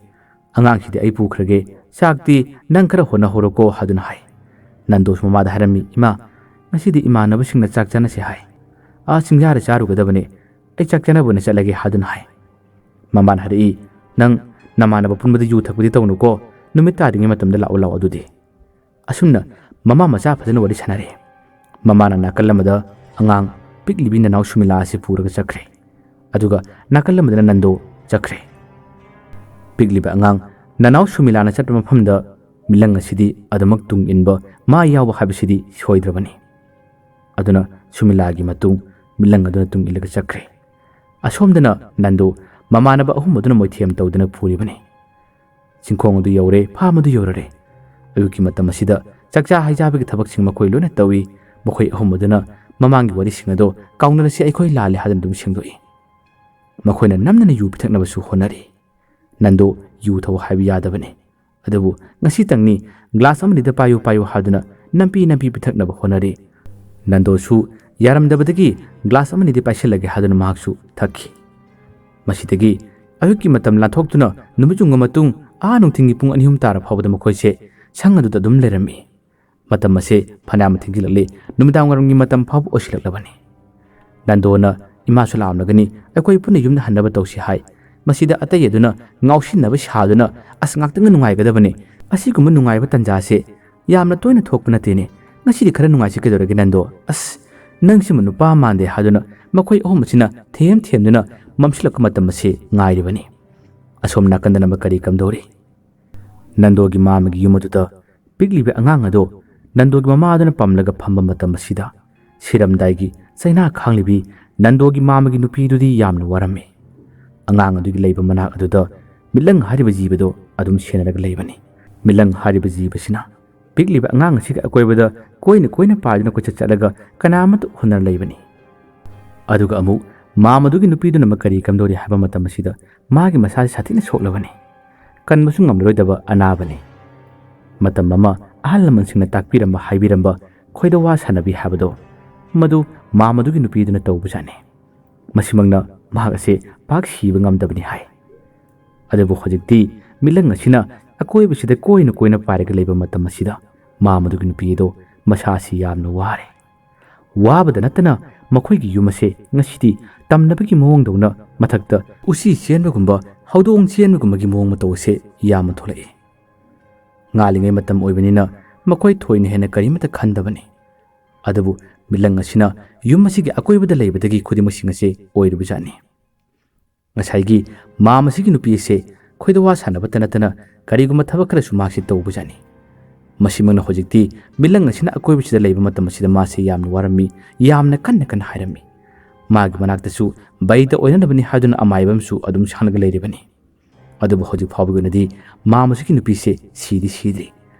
ꯑꯉꯥꯡꯁꯤꯗꯤ ꯑꯩ ꯄꯨꯈ꯭ꯔꯒꯦ꯫ ꯆꯥꯛꯇꯤ ꯅꯪ ꯈꯔ ꯍꯣꯠꯅꯍꯧꯔꯣꯀꯣ" ꯍꯥꯏꯗꯨꯅ ꯍꯥꯏ꯫ ꯅꯟꯗꯣꯁꯨ ꯃꯃꯥꯗ ꯍꯥꯏꯔꯝꯃꯤ, "ꯏꯃꯥ, ꯉꯁꯤꯗꯤ ꯏꯃꯥꯟꯅꯕꯁꯤꯡꯅ ꯆꯥꯛ ꯆꯥꯅꯁꯦ ꯍꯥꯏ꯫ ꯑꯥ ꯆꯤꯡꯌꯥꯗ ꯆꯥꯔꯨꯒꯗꯕꯅꯦ꯫ ꯑꯩ ꯆꯥꯛ ꯆꯥꯅꯕ ꯑꯣꯏꯅ ꯆꯠꯂꯒꯦ" ꯍꯥꯏꯗꯨꯅ ꯍꯥꯏ꯫ ꯃꯃꯥꯅ ꯍꯥꯏꯔꯛꯏ, "ꯅꯪ ꯅꯃꯥꯟꯅꯕ ꯄꯨꯟꯕꯗ ꯌꯨ ꯊꯛꯄꯗꯤ ꯇꯧꯅꯨꯀꯣ꯫ ꯅꯨꯃꯤꯠ ꯇꯥꯗ꯭ꯔꯤꯉꯩ ꯃꯇꯝꯗ ꯂꯥꯛꯑꯣ ꯂꯥꯛꯑꯣ ꯑꯗꯨꯗꯤ"꯫ ꯑꯁꯨꯝꯅ ꯃꯃꯥ ꯃꯆꯥ ꯐꯖꯅ ꯋꯥꯔꯤ ꯁꯥꯟꯅꯔꯦ꯫ ꯃꯃꯥꯅ ꯅꯥꯀꯜ ꯑꯃꯗ ꯑꯉꯥꯡ ꯄꯤꯛꯂꯤꯕꯤ ꯅꯅꯥꯎ ꯁꯨꯃꯤꯂꯥ ꯑꯁꯤ ꯄꯨꯔꯒ ꯆꯠꯈ꯭ꯔꯦ꯫ ꯑꯗꯨꯒ ꯅꯥꯀꯜ ꯑꯃꯗꯅ ꯅꯟꯗꯣ ꯆꯠꯈ꯭ꯔꯦ꯫ ꯄꯤꯛꯂꯤꯕ ꯑꯉꯥꯡ ꯅꯅꯥꯎ ꯁꯨꯃꯤꯂꯥꯅ ꯆꯠꯄ ꯃꯐꯝꯗ ꯃꯤꯠꯂꯪ ꯑꯁꯤꯗꯤ ꯑꯗꯨꯃꯛ ꯇꯨꯡ ꯏꯟꯕ, ꯃꯥ ꯌꯥꯎꯕ ꯍꯥꯏꯕꯁꯤꯗꯤ ꯁꯣꯏꯗ꯭ꯔꯕꯅꯤ꯫ ꯑꯗꯨꯅ ꯁꯨꯃꯤꯂꯥꯒꯤ ꯃꯇꯨꯡ ꯃꯤꯠꯂꯪ ꯑꯗꯨꯅ ꯇꯨꯡ ꯏꯜꯂꯒ ꯆꯠꯈ꯭ꯔꯦ꯫ ꯑꯁꯣꯝꯗꯅ ꯅꯟꯗꯣ ꯃꯃꯥꯟꯅꯕ ꯑꯍꯨꯝ ꯑꯗꯨꯅ ꯃꯣꯏꯊꯦꯝ ꯇꯧꯗꯨꯅ ꯄꯨꯔꯤꯕꯅꯤ꯫ ꯆꯤꯡꯈꯣꯡ ꯑꯗꯨ ꯌꯧꯔꯦ, ꯐꯥꯝ ꯑꯗꯨ ꯌꯧꯔꯔꯦ꯫ ꯑꯌꯨꯛꯀꯤ ꯃꯇꯝ ꯑꯁꯤꯗ ꯆꯥꯛꯆꯥ ꯍꯩꯖꯥꯕꯒꯤ ꯊꯕꯛꯁꯤꯡ ꯃꯈꯣꯏ ꯂꯣꯏꯅ ꯇꯧꯏ꯫ ꯃꯈꯣꯏ ꯑꯍꯨꯝ ꯑꯗꯨꯅ ꯃꯃꯥꯡꯒꯤ ꯋꯥꯔꯤꯁꯤꯡ ꯑꯗꯣ ꯀꯥꯎꯅꯔꯁꯤ, ꯑꯩꯈꯣꯏ ꯂꯥꯜꯂꯦ ꯍꯥꯏꯗꯨꯅ ꯑꯗꯨꯝ ꯁꯦꯡꯗꯣꯛꯏ꯫ ꯃꯈꯣꯏꯅ ꯅꯝꯅꯅ ꯌꯨ ꯄꯤꯊꯛꯅꯕꯁꯨ ꯍꯣꯠꯅꯔꯤ꯫ ꯅꯟꯗꯣ ꯌꯨ ꯊꯛꯎ ꯍꯥꯏꯕ ꯌꯥꯗꯕꯅꯤ꯫ ꯑꯗꯨꯕꯨ ꯉꯁꯤꯇꯪꯅꯤ, ꯒ꯭ꯂꯥꯁ ꯑꯃꯅꯤꯗ ꯄꯥꯏꯌꯨ ꯄꯥꯏꯌꯨ ꯍꯥꯏꯗꯨꯅ ꯅꯝꯄꯤ ꯅꯝꯄꯤ ꯄꯤꯊꯛꯅꯕ ꯍꯣꯠꯅꯔꯤ꯫ ꯅꯟꯗꯣꯁꯨ ꯌꯥꯔꯝꯗꯕꯗꯒꯤ ꯒ꯭ꯂꯥꯁ ꯑꯃꯅꯤꯗꯤ ꯄꯥꯏꯁꯤꯜꯂꯒꯦ ꯍꯥꯏꯗꯨꯅ ꯃꯍꯥꯛꯁꯨ ꯊꯛꯈꯤ꯫ ꯃꯁꯤꯗꯒꯤ ꯑꯌꯨꯛꯀꯤ ꯃꯇꯝ ꯂꯥꯟꯊꯣꯛꯇꯨꯅ ꯅꯨꯃꯤꯠ ꯌꯨꯡꯉ ꯃꯇꯨꯡ ꯑꯥ ꯅꯨꯡꯊꯤꯜꯒꯤ ꯄꯨꯡ ꯑꯅꯤ ꯑꯍꯨꯝ ꯇꯥꯔ ꯐꯥꯎꯕꯗ ꯃꯈꯣꯏꯁꯦ ꯁꯪ ꯑꯗꯨꯗ ꯑꯗꯨꯝ ꯂꯩꯔꯝꯃꯤ꯫ ꯃꯇꯝ ꯑꯁꯦ ꯐꯅꯌꯥꯝ ꯊꯦꯡꯖꯤꯜꯂꯛꯂꯦ, ꯅꯨꯃꯤꯗꯥꯡ ꯋꯥꯏꯔꯝꯒꯤ ꯃꯇꯝ ꯐꯥꯎꯕ ꯑꯣꯏꯁꯤꯜꯂꯛꯂꯕꯅꯤ꯫ ꯅꯟꯗꯣꯅ ꯏꯃꯥꯁꯨ ꯂꯥꯛꯂꯝꯂꯒꯅꯤ, ꯑꯩꯈꯣꯏ ꯄꯨꯟꯅ ꯌꯨꯝꯗ ꯍꯟꯅꯕ ꯇꯧꯁꯤ ꯍꯥꯏ꯫ ꯃꯁꯤꯗ ꯑꯇꯩ ꯑꯗꯨꯅ ꯉꯥꯎꯁꯤꯟꯅꯕ ꯁꯥꯗꯨꯅ, "ꯑꯁ, ꯉꯥꯛꯇꯪꯒ ꯅꯨꯡꯉꯥꯏꯒꯗꯕꯅꯤ, ꯑꯁꯤꯒꯨꯝꯕ ꯅꯨꯡꯉꯥꯏꯕ ꯇꯥꯟꯖꯥꯁꯦ ꯌꯥꯝꯅ ꯇꯣꯏꯅ ꯊꯣꯛꯄ ꯅꯠꯇꯦꯅꯦ, ꯉꯁꯤꯗꯤ ꯈꯔ ꯅꯨꯡꯉꯥꯏꯁꯤ ꯀꯩꯗꯧꯔꯒꯦ ꯅꯟꯗꯣ? ꯑꯁ, ꯅꯪꯁꯤꯃ ꯅꯨꯄꯥ ꯃꯥꯟꯗꯦ" ꯍꯥꯏꯗꯨꯅ ꯃꯈꯣꯏ ꯑꯍꯨꯝ ꯑꯁꯤꯅ ꯊꯦꯝ ꯊꯦꯝꯗꯨꯅ ꯃꯝꯁꯤꯜꯂꯛꯄ ꯃꯇꯝ ꯑꯁꯤ ꯉꯥꯏꯔꯤꯕꯅꯤ꯫ ꯑꯁꯣꯝ ꯅꯥꯀꯟꯗꯅ ꯑꯃ ꯀꯔꯤ ꯀꯝꯗꯧꯔꯤ? ꯅꯟꯗꯣꯒꯤ ꯃꯥꯃꯒꯤ ꯌꯨꯝ ꯑꯗꯨꯗ ꯄꯤꯛꯂꯤꯕ ꯑꯉꯥꯡ ꯑꯗꯨ ꯅꯟꯗꯣꯒꯤ ꯃꯃꯥ ꯑꯗꯨꯅ ꯄꯝꯂꯒ ꯐꯝꯕ ꯃꯇꯝ ꯑꯁꯤꯗ ꯁꯤꯔꯝꯗꯥꯏꯒꯤ ꯆꯩꯅꯥ ꯈꯥꯡꯂꯤꯕꯤ ꯅꯟꯗꯣꯒꯤ ꯃꯥꯃꯒꯤ ꯅꯨꯄꯤꯗꯨꯗꯤ ꯌꯥꯝꯅ ꯋꯥꯔꯝꯃꯤ꯫ ꯑꯉꯥꯡ ꯑꯗꯨꯒꯤ ꯂꯩꯕ ꯃꯅꯥꯛ ꯑꯗꯨꯗ ꯃꯤꯠꯂꯪ ꯍꯥꯏꯔꯤꯕ ꯖꯤꯕꯗꯣ ꯑꯗꯨꯝ ꯁꯦꯟꯅꯔꯒ ꯂꯩꯕꯅꯤ꯫ ꯃꯤꯠꯂꯪ ꯍꯥꯏꯔꯤꯕ ꯖꯤꯕꯁꯤꯅ ꯄꯤꯛꯂꯤꯕ ꯑꯉꯥꯡ ꯑꯁꯤꯒꯤ ꯑꯀꯣꯏꯕꯗ ꯀꯣꯏꯅ ꯀꯣꯏꯅ ꯄꯥꯏꯗꯨꯅ ꯀꯣꯏꯆꯠ ꯆꯠꯂꯒ ꯀꯅꯥ ꯑꯃꯠꯇ ꯎꯍꯟꯗꯅ ꯂꯩꯕꯅꯤ꯫ ꯑꯗꯨꯒ ꯑꯃꯨꯛ ꯃꯥꯃꯗꯨꯒꯤ ꯅꯨꯄꯤꯗꯨꯅ ꯑꯃꯨꯛ ꯀꯔꯤ ꯀꯝꯗꯧꯔꯤ ꯍꯥꯏꯕ ꯃꯇꯝ ꯑꯁꯤꯗ ꯃꯥꯒꯤ ꯃꯁꯥꯁꯤ ꯁꯥꯊꯤꯅ ꯁꯣꯛꯂꯕꯅꯤ꯫ ꯀꯟꯕꯁꯨ ꯉꯝꯂꯔꯣꯏꯗꯕ ꯑꯅꯥꯕꯅꯤ꯫ ꯃꯇꯝ ꯑꯃ ꯑꯍꯜ ꯂꯃꯟꯁꯤꯡꯅ ꯇꯥꯛꯄꯤꯔꯝꯕ ꯍꯥꯏꯕꯤꯔꯝꯕ ꯈꯣꯏꯗꯋꯥ ꯁꯥꯟꯅꯕꯤ ꯍꯥꯏꯕꯗꯣ, ꯃꯗꯨ ꯃꯥꯃꯗꯨꯒꯤ ꯅꯨꯄꯤꯗꯨꯅ ꯇꯧꯕꯖꯥꯠꯅꯤ꯫ ꯃꯁꯤꯃꯛꯅ ꯃꯍꯥꯛ ꯑꯁꯦ ꯄꯥꯛ ꯁꯤꯕ ꯉꯝꯗꯕꯅꯤ ꯍꯥꯏ꯫ ꯑꯗꯨꯕꯨ ꯍꯧꯖꯤꯛꯇꯤ ꯃꯤꯠꯂꯪ ꯑꯁꯤꯅ ꯑꯀꯣꯏꯕꯁꯤꯗ ꯀꯣꯏꯅ ꯀꯣꯏꯅ ꯄꯥꯏꯔꯒ ꯂꯩꯕ ꯃꯇꯝ ꯑꯁꯤꯗ ꯃꯥꯃꯗꯨꯒꯤ ꯅꯨꯄꯤ ꯑꯗꯣ ꯃꯁꯥꯁꯤ ꯌꯥꯝꯅ ꯋꯥꯔꯦ꯫ ꯋꯥꯕꯗ ꯅꯠꯇꯅ ꯃꯈꯣꯏꯒꯤ ꯌꯨꯝ ꯑꯁꯦ ꯉꯁꯤꯗꯤ ꯇꯝꯅꯕꯒꯤ ꯃꯑꯣꯡꯗꯧꯅ ꯃꯊꯛꯇ ꯎꯆꯤ ꯆꯦꯟꯕꯒꯨꯝꯕ, ꯍꯧꯗꯣꯡ ꯆꯦꯟꯕꯒꯨꯝꯕꯒꯤ ꯃꯑꯣꯡ ꯃꯇꯧ ꯑꯁꯦ ꯌꯥꯝꯅ ꯊꯣꯛꯂꯛꯏ꯫ ꯉꯥꯜꯂꯤꯉꯩ ꯃꯇꯝ ꯑꯣꯏꯕꯅꯤꯅ ꯃꯈꯣꯏ ꯊꯣꯏꯅ ꯍꯦꯟꯅ ꯀꯔꯤꯃꯠꯇ ꯈꯟꯗꯕꯅꯤ꯫ ꯑꯗꯨꯕꯨ ꯃꯤꯠꯂꯪ ꯑꯁꯤꯅ ꯌꯨꯝ ꯑꯁꯤꯒꯤ ꯑꯀꯣꯏꯕꯗ ꯂꯩꯕꯗꯒꯤ ꯈꯨꯗꯤꯡꯃꯛꯁꯤꯡ ꯑꯁꯦ ꯑꯣꯏꯔꯤꯕꯖꯥꯠꯅꯤ꯫ ꯉꯁꯥꯏꯒꯤ ꯃꯥꯝ ꯑꯁꯤꯒꯤ ꯅꯨꯄꯤ ꯑꯁꯦ ꯈꯣꯏꯗꯋꯥ ꯁꯥꯟꯅꯕꯇ ꯅꯠꯇꯅ ꯀꯔꯤꯒꯨꯝꯕ ꯊꯕꯛ ꯈꯔꯁꯨ ꯃꯍꯥꯛꯁꯤ ꯇꯧꯕꯖꯥꯠꯅꯤ꯫ ꯃꯁꯤꯃꯛꯅ ꯍꯧꯖꯤꯛꯇꯤ ꯃꯤꯠꯂꯪ ꯑꯁꯤꯅ ꯑꯀꯣꯏꯕꯁꯤꯗ ꯂꯩꯕ ꯃꯇꯝ ꯑꯁꯤꯗ ꯃꯥꯁꯤ ꯌꯥꯝꯅ ꯋꯥꯔꯝꯃꯤ, ꯌꯥꯝꯅ ꯀꯟꯅ ꯀꯟꯅ ꯍꯥꯏꯔꯝꯃꯤ꯫ ꯃꯥꯒꯤ ꯃꯅꯥꯛꯇꯁꯨ ꯕꯩꯗ ꯑꯣꯏꯅꯅꯕꯅꯤ ꯍꯥꯏꯗꯨꯅ ꯑꯃꯥꯏꯕ ꯑꯃꯁꯨ ꯑꯗꯨꯝ ꯁꯪꯂꯒ ꯂꯩꯔꯤꯕꯅꯤ꯫ ꯑꯗꯨꯕꯨ ꯍꯧꯖꯤꯛ ꯐꯥꯎꯕꯒꯤ ꯑꯣꯏꯅꯗꯤ ꯃꯥꯝ ꯑꯁꯤꯒꯤ ꯅꯨꯄꯤꯁꯦ ꯁꯤꯗꯤ ꯁꯤꯗ꯭ꯔꯤ꯫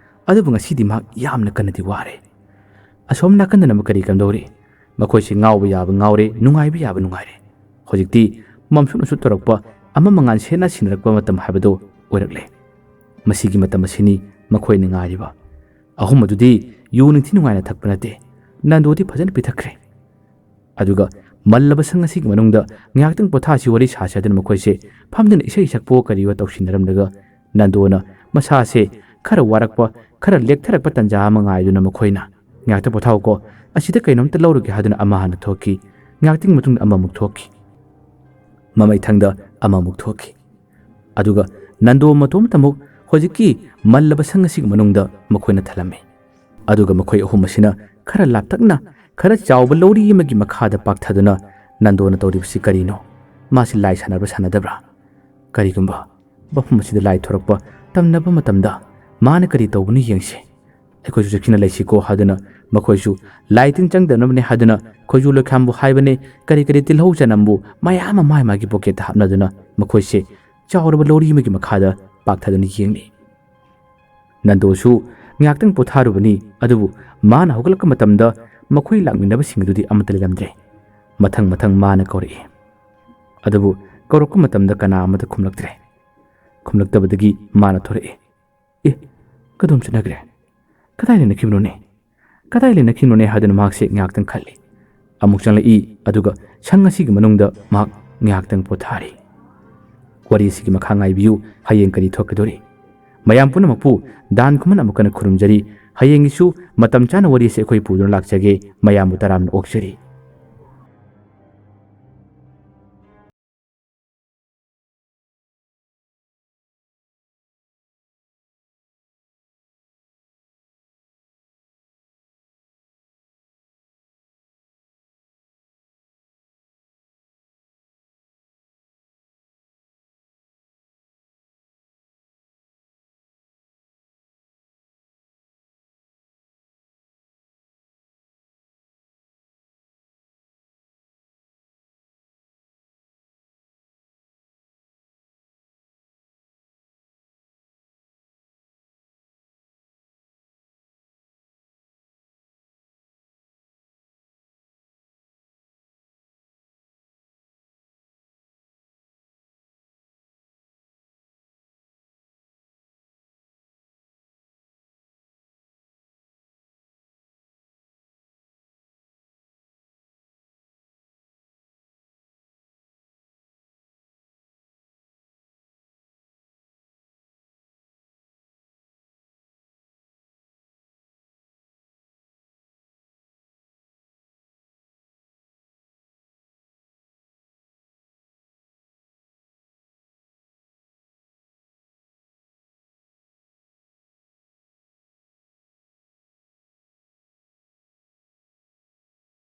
ꯑꯗꯨꯕꯨ ꯉꯁꯤꯗꯤ ꯃꯍꯥꯛ ꯌꯥꯝꯅ ꯀꯟꯅꯗꯤ ꯋꯥꯔꯦ꯫ ꯑꯁꯣꯝ ꯅꯥꯀꯟꯗꯅ ꯑꯃꯨꯛ ꯀꯔꯤ ꯀꯝꯗꯧꯔꯤ? ꯃꯈꯣꯏꯁꯦ ꯉꯥꯎꯕ ꯌꯥꯕ ꯉꯥꯎꯔꯦ, ꯅꯨꯡꯉꯥꯏꯕ ꯌꯥꯕ ꯅꯨꯡꯉꯥꯏꯔꯦ꯫ ꯍꯧꯖꯤꯛꯇꯤ ꯃꯝꯁꯨꯠ ꯃꯁꯨꯠ ꯇꯧꯔꯛꯄ, ꯑꯃ ꯃꯉꯥꯜ ꯁꯦꯠꯅ ꯁꯤꯟꯅꯔꯛꯄ ꯃꯇꯝ ꯍꯥꯏꯕꯗꯨ ꯑꯣꯏꯔꯛꯂꯦ꯫ ꯃꯁꯤꯒꯤ ꯃꯇꯝ ꯑꯁꯤꯅꯤ ꯃꯈꯣꯏꯅ ꯉꯥꯏꯔꯤꯕ꯫ ꯑꯍꯨꯝ ꯑꯗꯨꯗꯤ ꯌꯨ ꯅꯤꯡꯊꯤ ꯅꯨꯡꯉꯥꯏꯅ ꯊꯛꯄ ꯅꯠꯇꯦ, ꯅꯟꯗꯣꯗꯤ ꯐꯖꯅ ꯄꯤꯊꯛꯈ꯭ꯔꯦ꯫ ꯑꯗꯨꯒ ꯃꯜꯂꯕ ꯁꯪ ꯑꯁꯤꯒꯤ ꯃꯅꯨꯡꯗ ꯉꯥꯏꯍꯥꯛꯇꯪ ꯄꯣꯊꯥꯁꯤ, ꯋꯥꯔꯤ ꯁꯥꯁꯤ ꯍꯥꯏꯗꯨꯅ ꯃꯈꯣꯏꯁꯦ ꯐꯝꯗꯨꯅ ꯏꯁꯩ ꯁꯛꯄꯣ ꯀꯔꯤꯑꯣ ꯇꯧꯁꯤꯟꯅꯔꯝꯂꯒ ꯅꯟꯗꯣꯅ ꯃꯁꯥꯁꯦ ꯈꯔ ꯋꯥꯔꯛꯄ, ꯈꯔ ꯂꯦꯛꯊꯔꯛꯄ ꯇꯟꯖꯥ ꯑꯃ ꯉꯥꯏꯗꯨꯅ ꯃꯈꯣꯏꯅ, "ꯉꯥꯏꯍꯥꯛꯇ ꯄꯣꯊꯥꯎꯀꯣ, ꯑꯁꯤꯗ ꯀꯩꯅꯣꯝꯇ ꯂꯧꯔꯨꯒꯦ" ꯍꯥꯏꯗꯨꯅ ꯑꯃ ꯍꯥꯟꯅ ꯊꯣꯛꯈꯤ꯫ ꯉꯥꯏꯍꯥꯛꯇꯪꯒꯤ ꯃꯇꯨꯡꯗ ꯑꯃꯃꯨꯛ ꯊꯣꯛꯈꯤ꯫ ꯃꯃꯩꯊꯪꯗ ꯑꯃꯃꯨꯛ ꯊꯣꯛꯈꯤ꯫ ꯑꯗꯨꯒ ꯅꯟꯗꯣ ꯃꯇꯣꯝꯇꯃꯨꯛ ꯍꯧꯖꯤꯛꯀꯤ ꯃꯜꯂꯕ ꯁꯪ ꯑꯁꯤꯒꯤ ꯃꯅꯨꯡꯗ ꯃꯈꯣꯏꯅ ꯊꯜꯂꯝꯃꯤ꯫ ꯑꯗꯨꯒ ꯃꯈꯣꯏ ꯑꯍꯨꯝ ꯑꯁꯤꯅ ꯈꯔ ꯂꯥꯞꯇꯛꯅ ꯈꯔ ꯆꯥꯎꯕ ꯂꯧꯔꯤ ꯑꯃꯒꯤ ꯃꯈꯥꯗ ꯄꯥꯛꯊꯗꯨꯅ ꯅꯟꯗꯣꯅ ꯇꯧꯔꯤꯕꯁꯤ ꯀꯔꯤꯅꯣ? ꯃꯥꯁꯤ ꯂꯥꯏ ꯁꯥꯟꯅꯕ꯭ꯔꯥ ꯁꯥꯟꯅꯗꯕ꯭ꯔꯥ? ꯀꯔꯤꯒꯨꯝꯕ ꯃꯐꯝ ꯑꯁꯤꯗ ꯂꯥꯏ ꯊꯣꯔꯛꯄ ꯇꯝꯅꯕ ꯃꯇꯝꯗ ꯃꯥꯅ ꯀꯔꯤ ꯇꯧꯕꯅꯣ ꯌꯦꯡꯁꯤ꯫ ꯑꯩꯈꯣꯏꯁꯨ ꯆꯦꯛꯁꯤꯟꯅ ꯂꯩꯁꯤꯀꯣ ꯍꯥꯏꯗꯨꯅ ꯃꯈꯣꯏꯁꯨ ꯂꯥꯏ ꯇꯤꯟ ꯆꯪꯗꯅꯕꯅꯦ ꯍꯥꯏꯗꯨꯅ ꯈꯣꯏꯖꯨ ꯂꯣꯏꯈꯥꯝꯕꯨ ꯍꯥꯏꯕꯅꯦ, ꯀꯔꯤ ꯀꯔꯤ ꯇꯤꯜꯍꯧ ꯆꯅꯝꯕꯨ ꯃꯌꯥꯝ ꯑꯃ ꯃꯥꯏ ꯃꯥꯒꯤ ꯄꯣꯀꯦꯠꯇ ꯍꯥꯞꯅꯗꯨꯅ ꯃꯈꯣꯏꯁꯦ ꯆꯥꯎꯔꯕ ꯂꯧꯔꯤ ꯑꯃꯒꯤ ꯃꯈꯥꯗ ꯄꯥꯛꯊꯗꯨꯅ ꯌꯦꯡꯂꯤ꯫ ꯅꯟꯗꯣꯁꯨ ꯉꯥꯏꯍꯥꯛꯇꯪ ꯄꯣꯊꯥꯔꯨꯕꯅꯤ, ꯑꯗꯨꯕꯨ ꯃꯥꯅ ꯍꯧꯒꯠꯂꯛꯄ ꯃꯇꯝꯗ ꯃꯈꯣꯏ ꯂꯥꯛꯃꯤꯟꯅꯕꯁꯤꯡ ꯑꯗꯨꯗꯤ ꯑꯃꯠꯇ ꯂꯩꯔꯝꯗ꯭ꯔꯦ꯫ ꯃꯊꯪ ꯃꯊꯪ ꯃꯥꯅ ꯀꯧꯔꯛꯏ, ꯑꯗꯨꯕꯨ ꯀꯧꯔꯛꯄ ꯃꯇꯝꯗ ꯀꯅꯥ ꯑꯃꯠꯇ ꯈꯨꯝꯂꯛꯇ꯭ꯔꯦ꯫ ꯈꯨꯝꯂꯛꯇꯕꯗꯒꯤ ꯃꯥꯅ ꯊꯣꯔꯛꯏ꯫ "ꯑꯦ, ꯀꯗꯣꯝ ꯆꯠꯅꯈ꯭ꯔꯦ? ꯀꯗꯥꯏ ꯂꯩꯅꯈꯤꯕꯅꯣꯅꯦ? ꯀꯗꯥꯏ ꯂꯩꯅꯈꯤꯕꯅꯣꯅꯦ?" ꯍꯥꯏꯗꯨꯅ ꯃꯍꯥꯛꯁꯦ ꯉꯥꯏꯍꯥꯛꯇꯪ ꯈꯜꯂꯤ꯫ ꯑꯃꯨꯛ ꯆꯪꯂꯛꯏ, ꯑꯗꯨꯒ ꯁꯪ ꯑꯁꯤꯒꯤ ꯃꯅꯨꯡꯗ ꯃꯍꯥꯛ ꯉꯥꯏꯍꯥꯛꯇꯪ ꯄꯣꯊꯥꯔꯤ꯫ ꯋꯥꯔꯤ ꯑꯁꯤꯒꯤ ꯃꯈꯥ ꯉꯥꯏꯕꯤꯌꯨ, ꯍꯌꯦꯡ ꯀꯔꯤ ꯊꯣꯛꯀꯗꯣꯔꯤ? ꯃꯌꯥꯝ ꯄꯨꯝꯅꯃꯛꯄꯨ ꯗꯥꯟ ꯈꯨꯃꯟ ꯑꯃꯨꯛ ꯍꯟꯅ ꯈꯨꯔꯨꯝꯖꯔꯤ꯫ ꯍꯌꯦꯡꯒꯤꯁꯨ ꯃꯇꯝ ꯆꯥꯅ ꯋꯥꯔꯤ ꯑꯁꯤ ꯑꯩꯈꯣꯏ ꯄꯨꯗꯨꯅ ꯂꯥꯛꯆꯒꯦ꯫ ꯃꯌꯥꯝꯕꯨ ꯇꯔꯥꯝꯅ ꯑꯣꯛꯆꯔꯤ꯫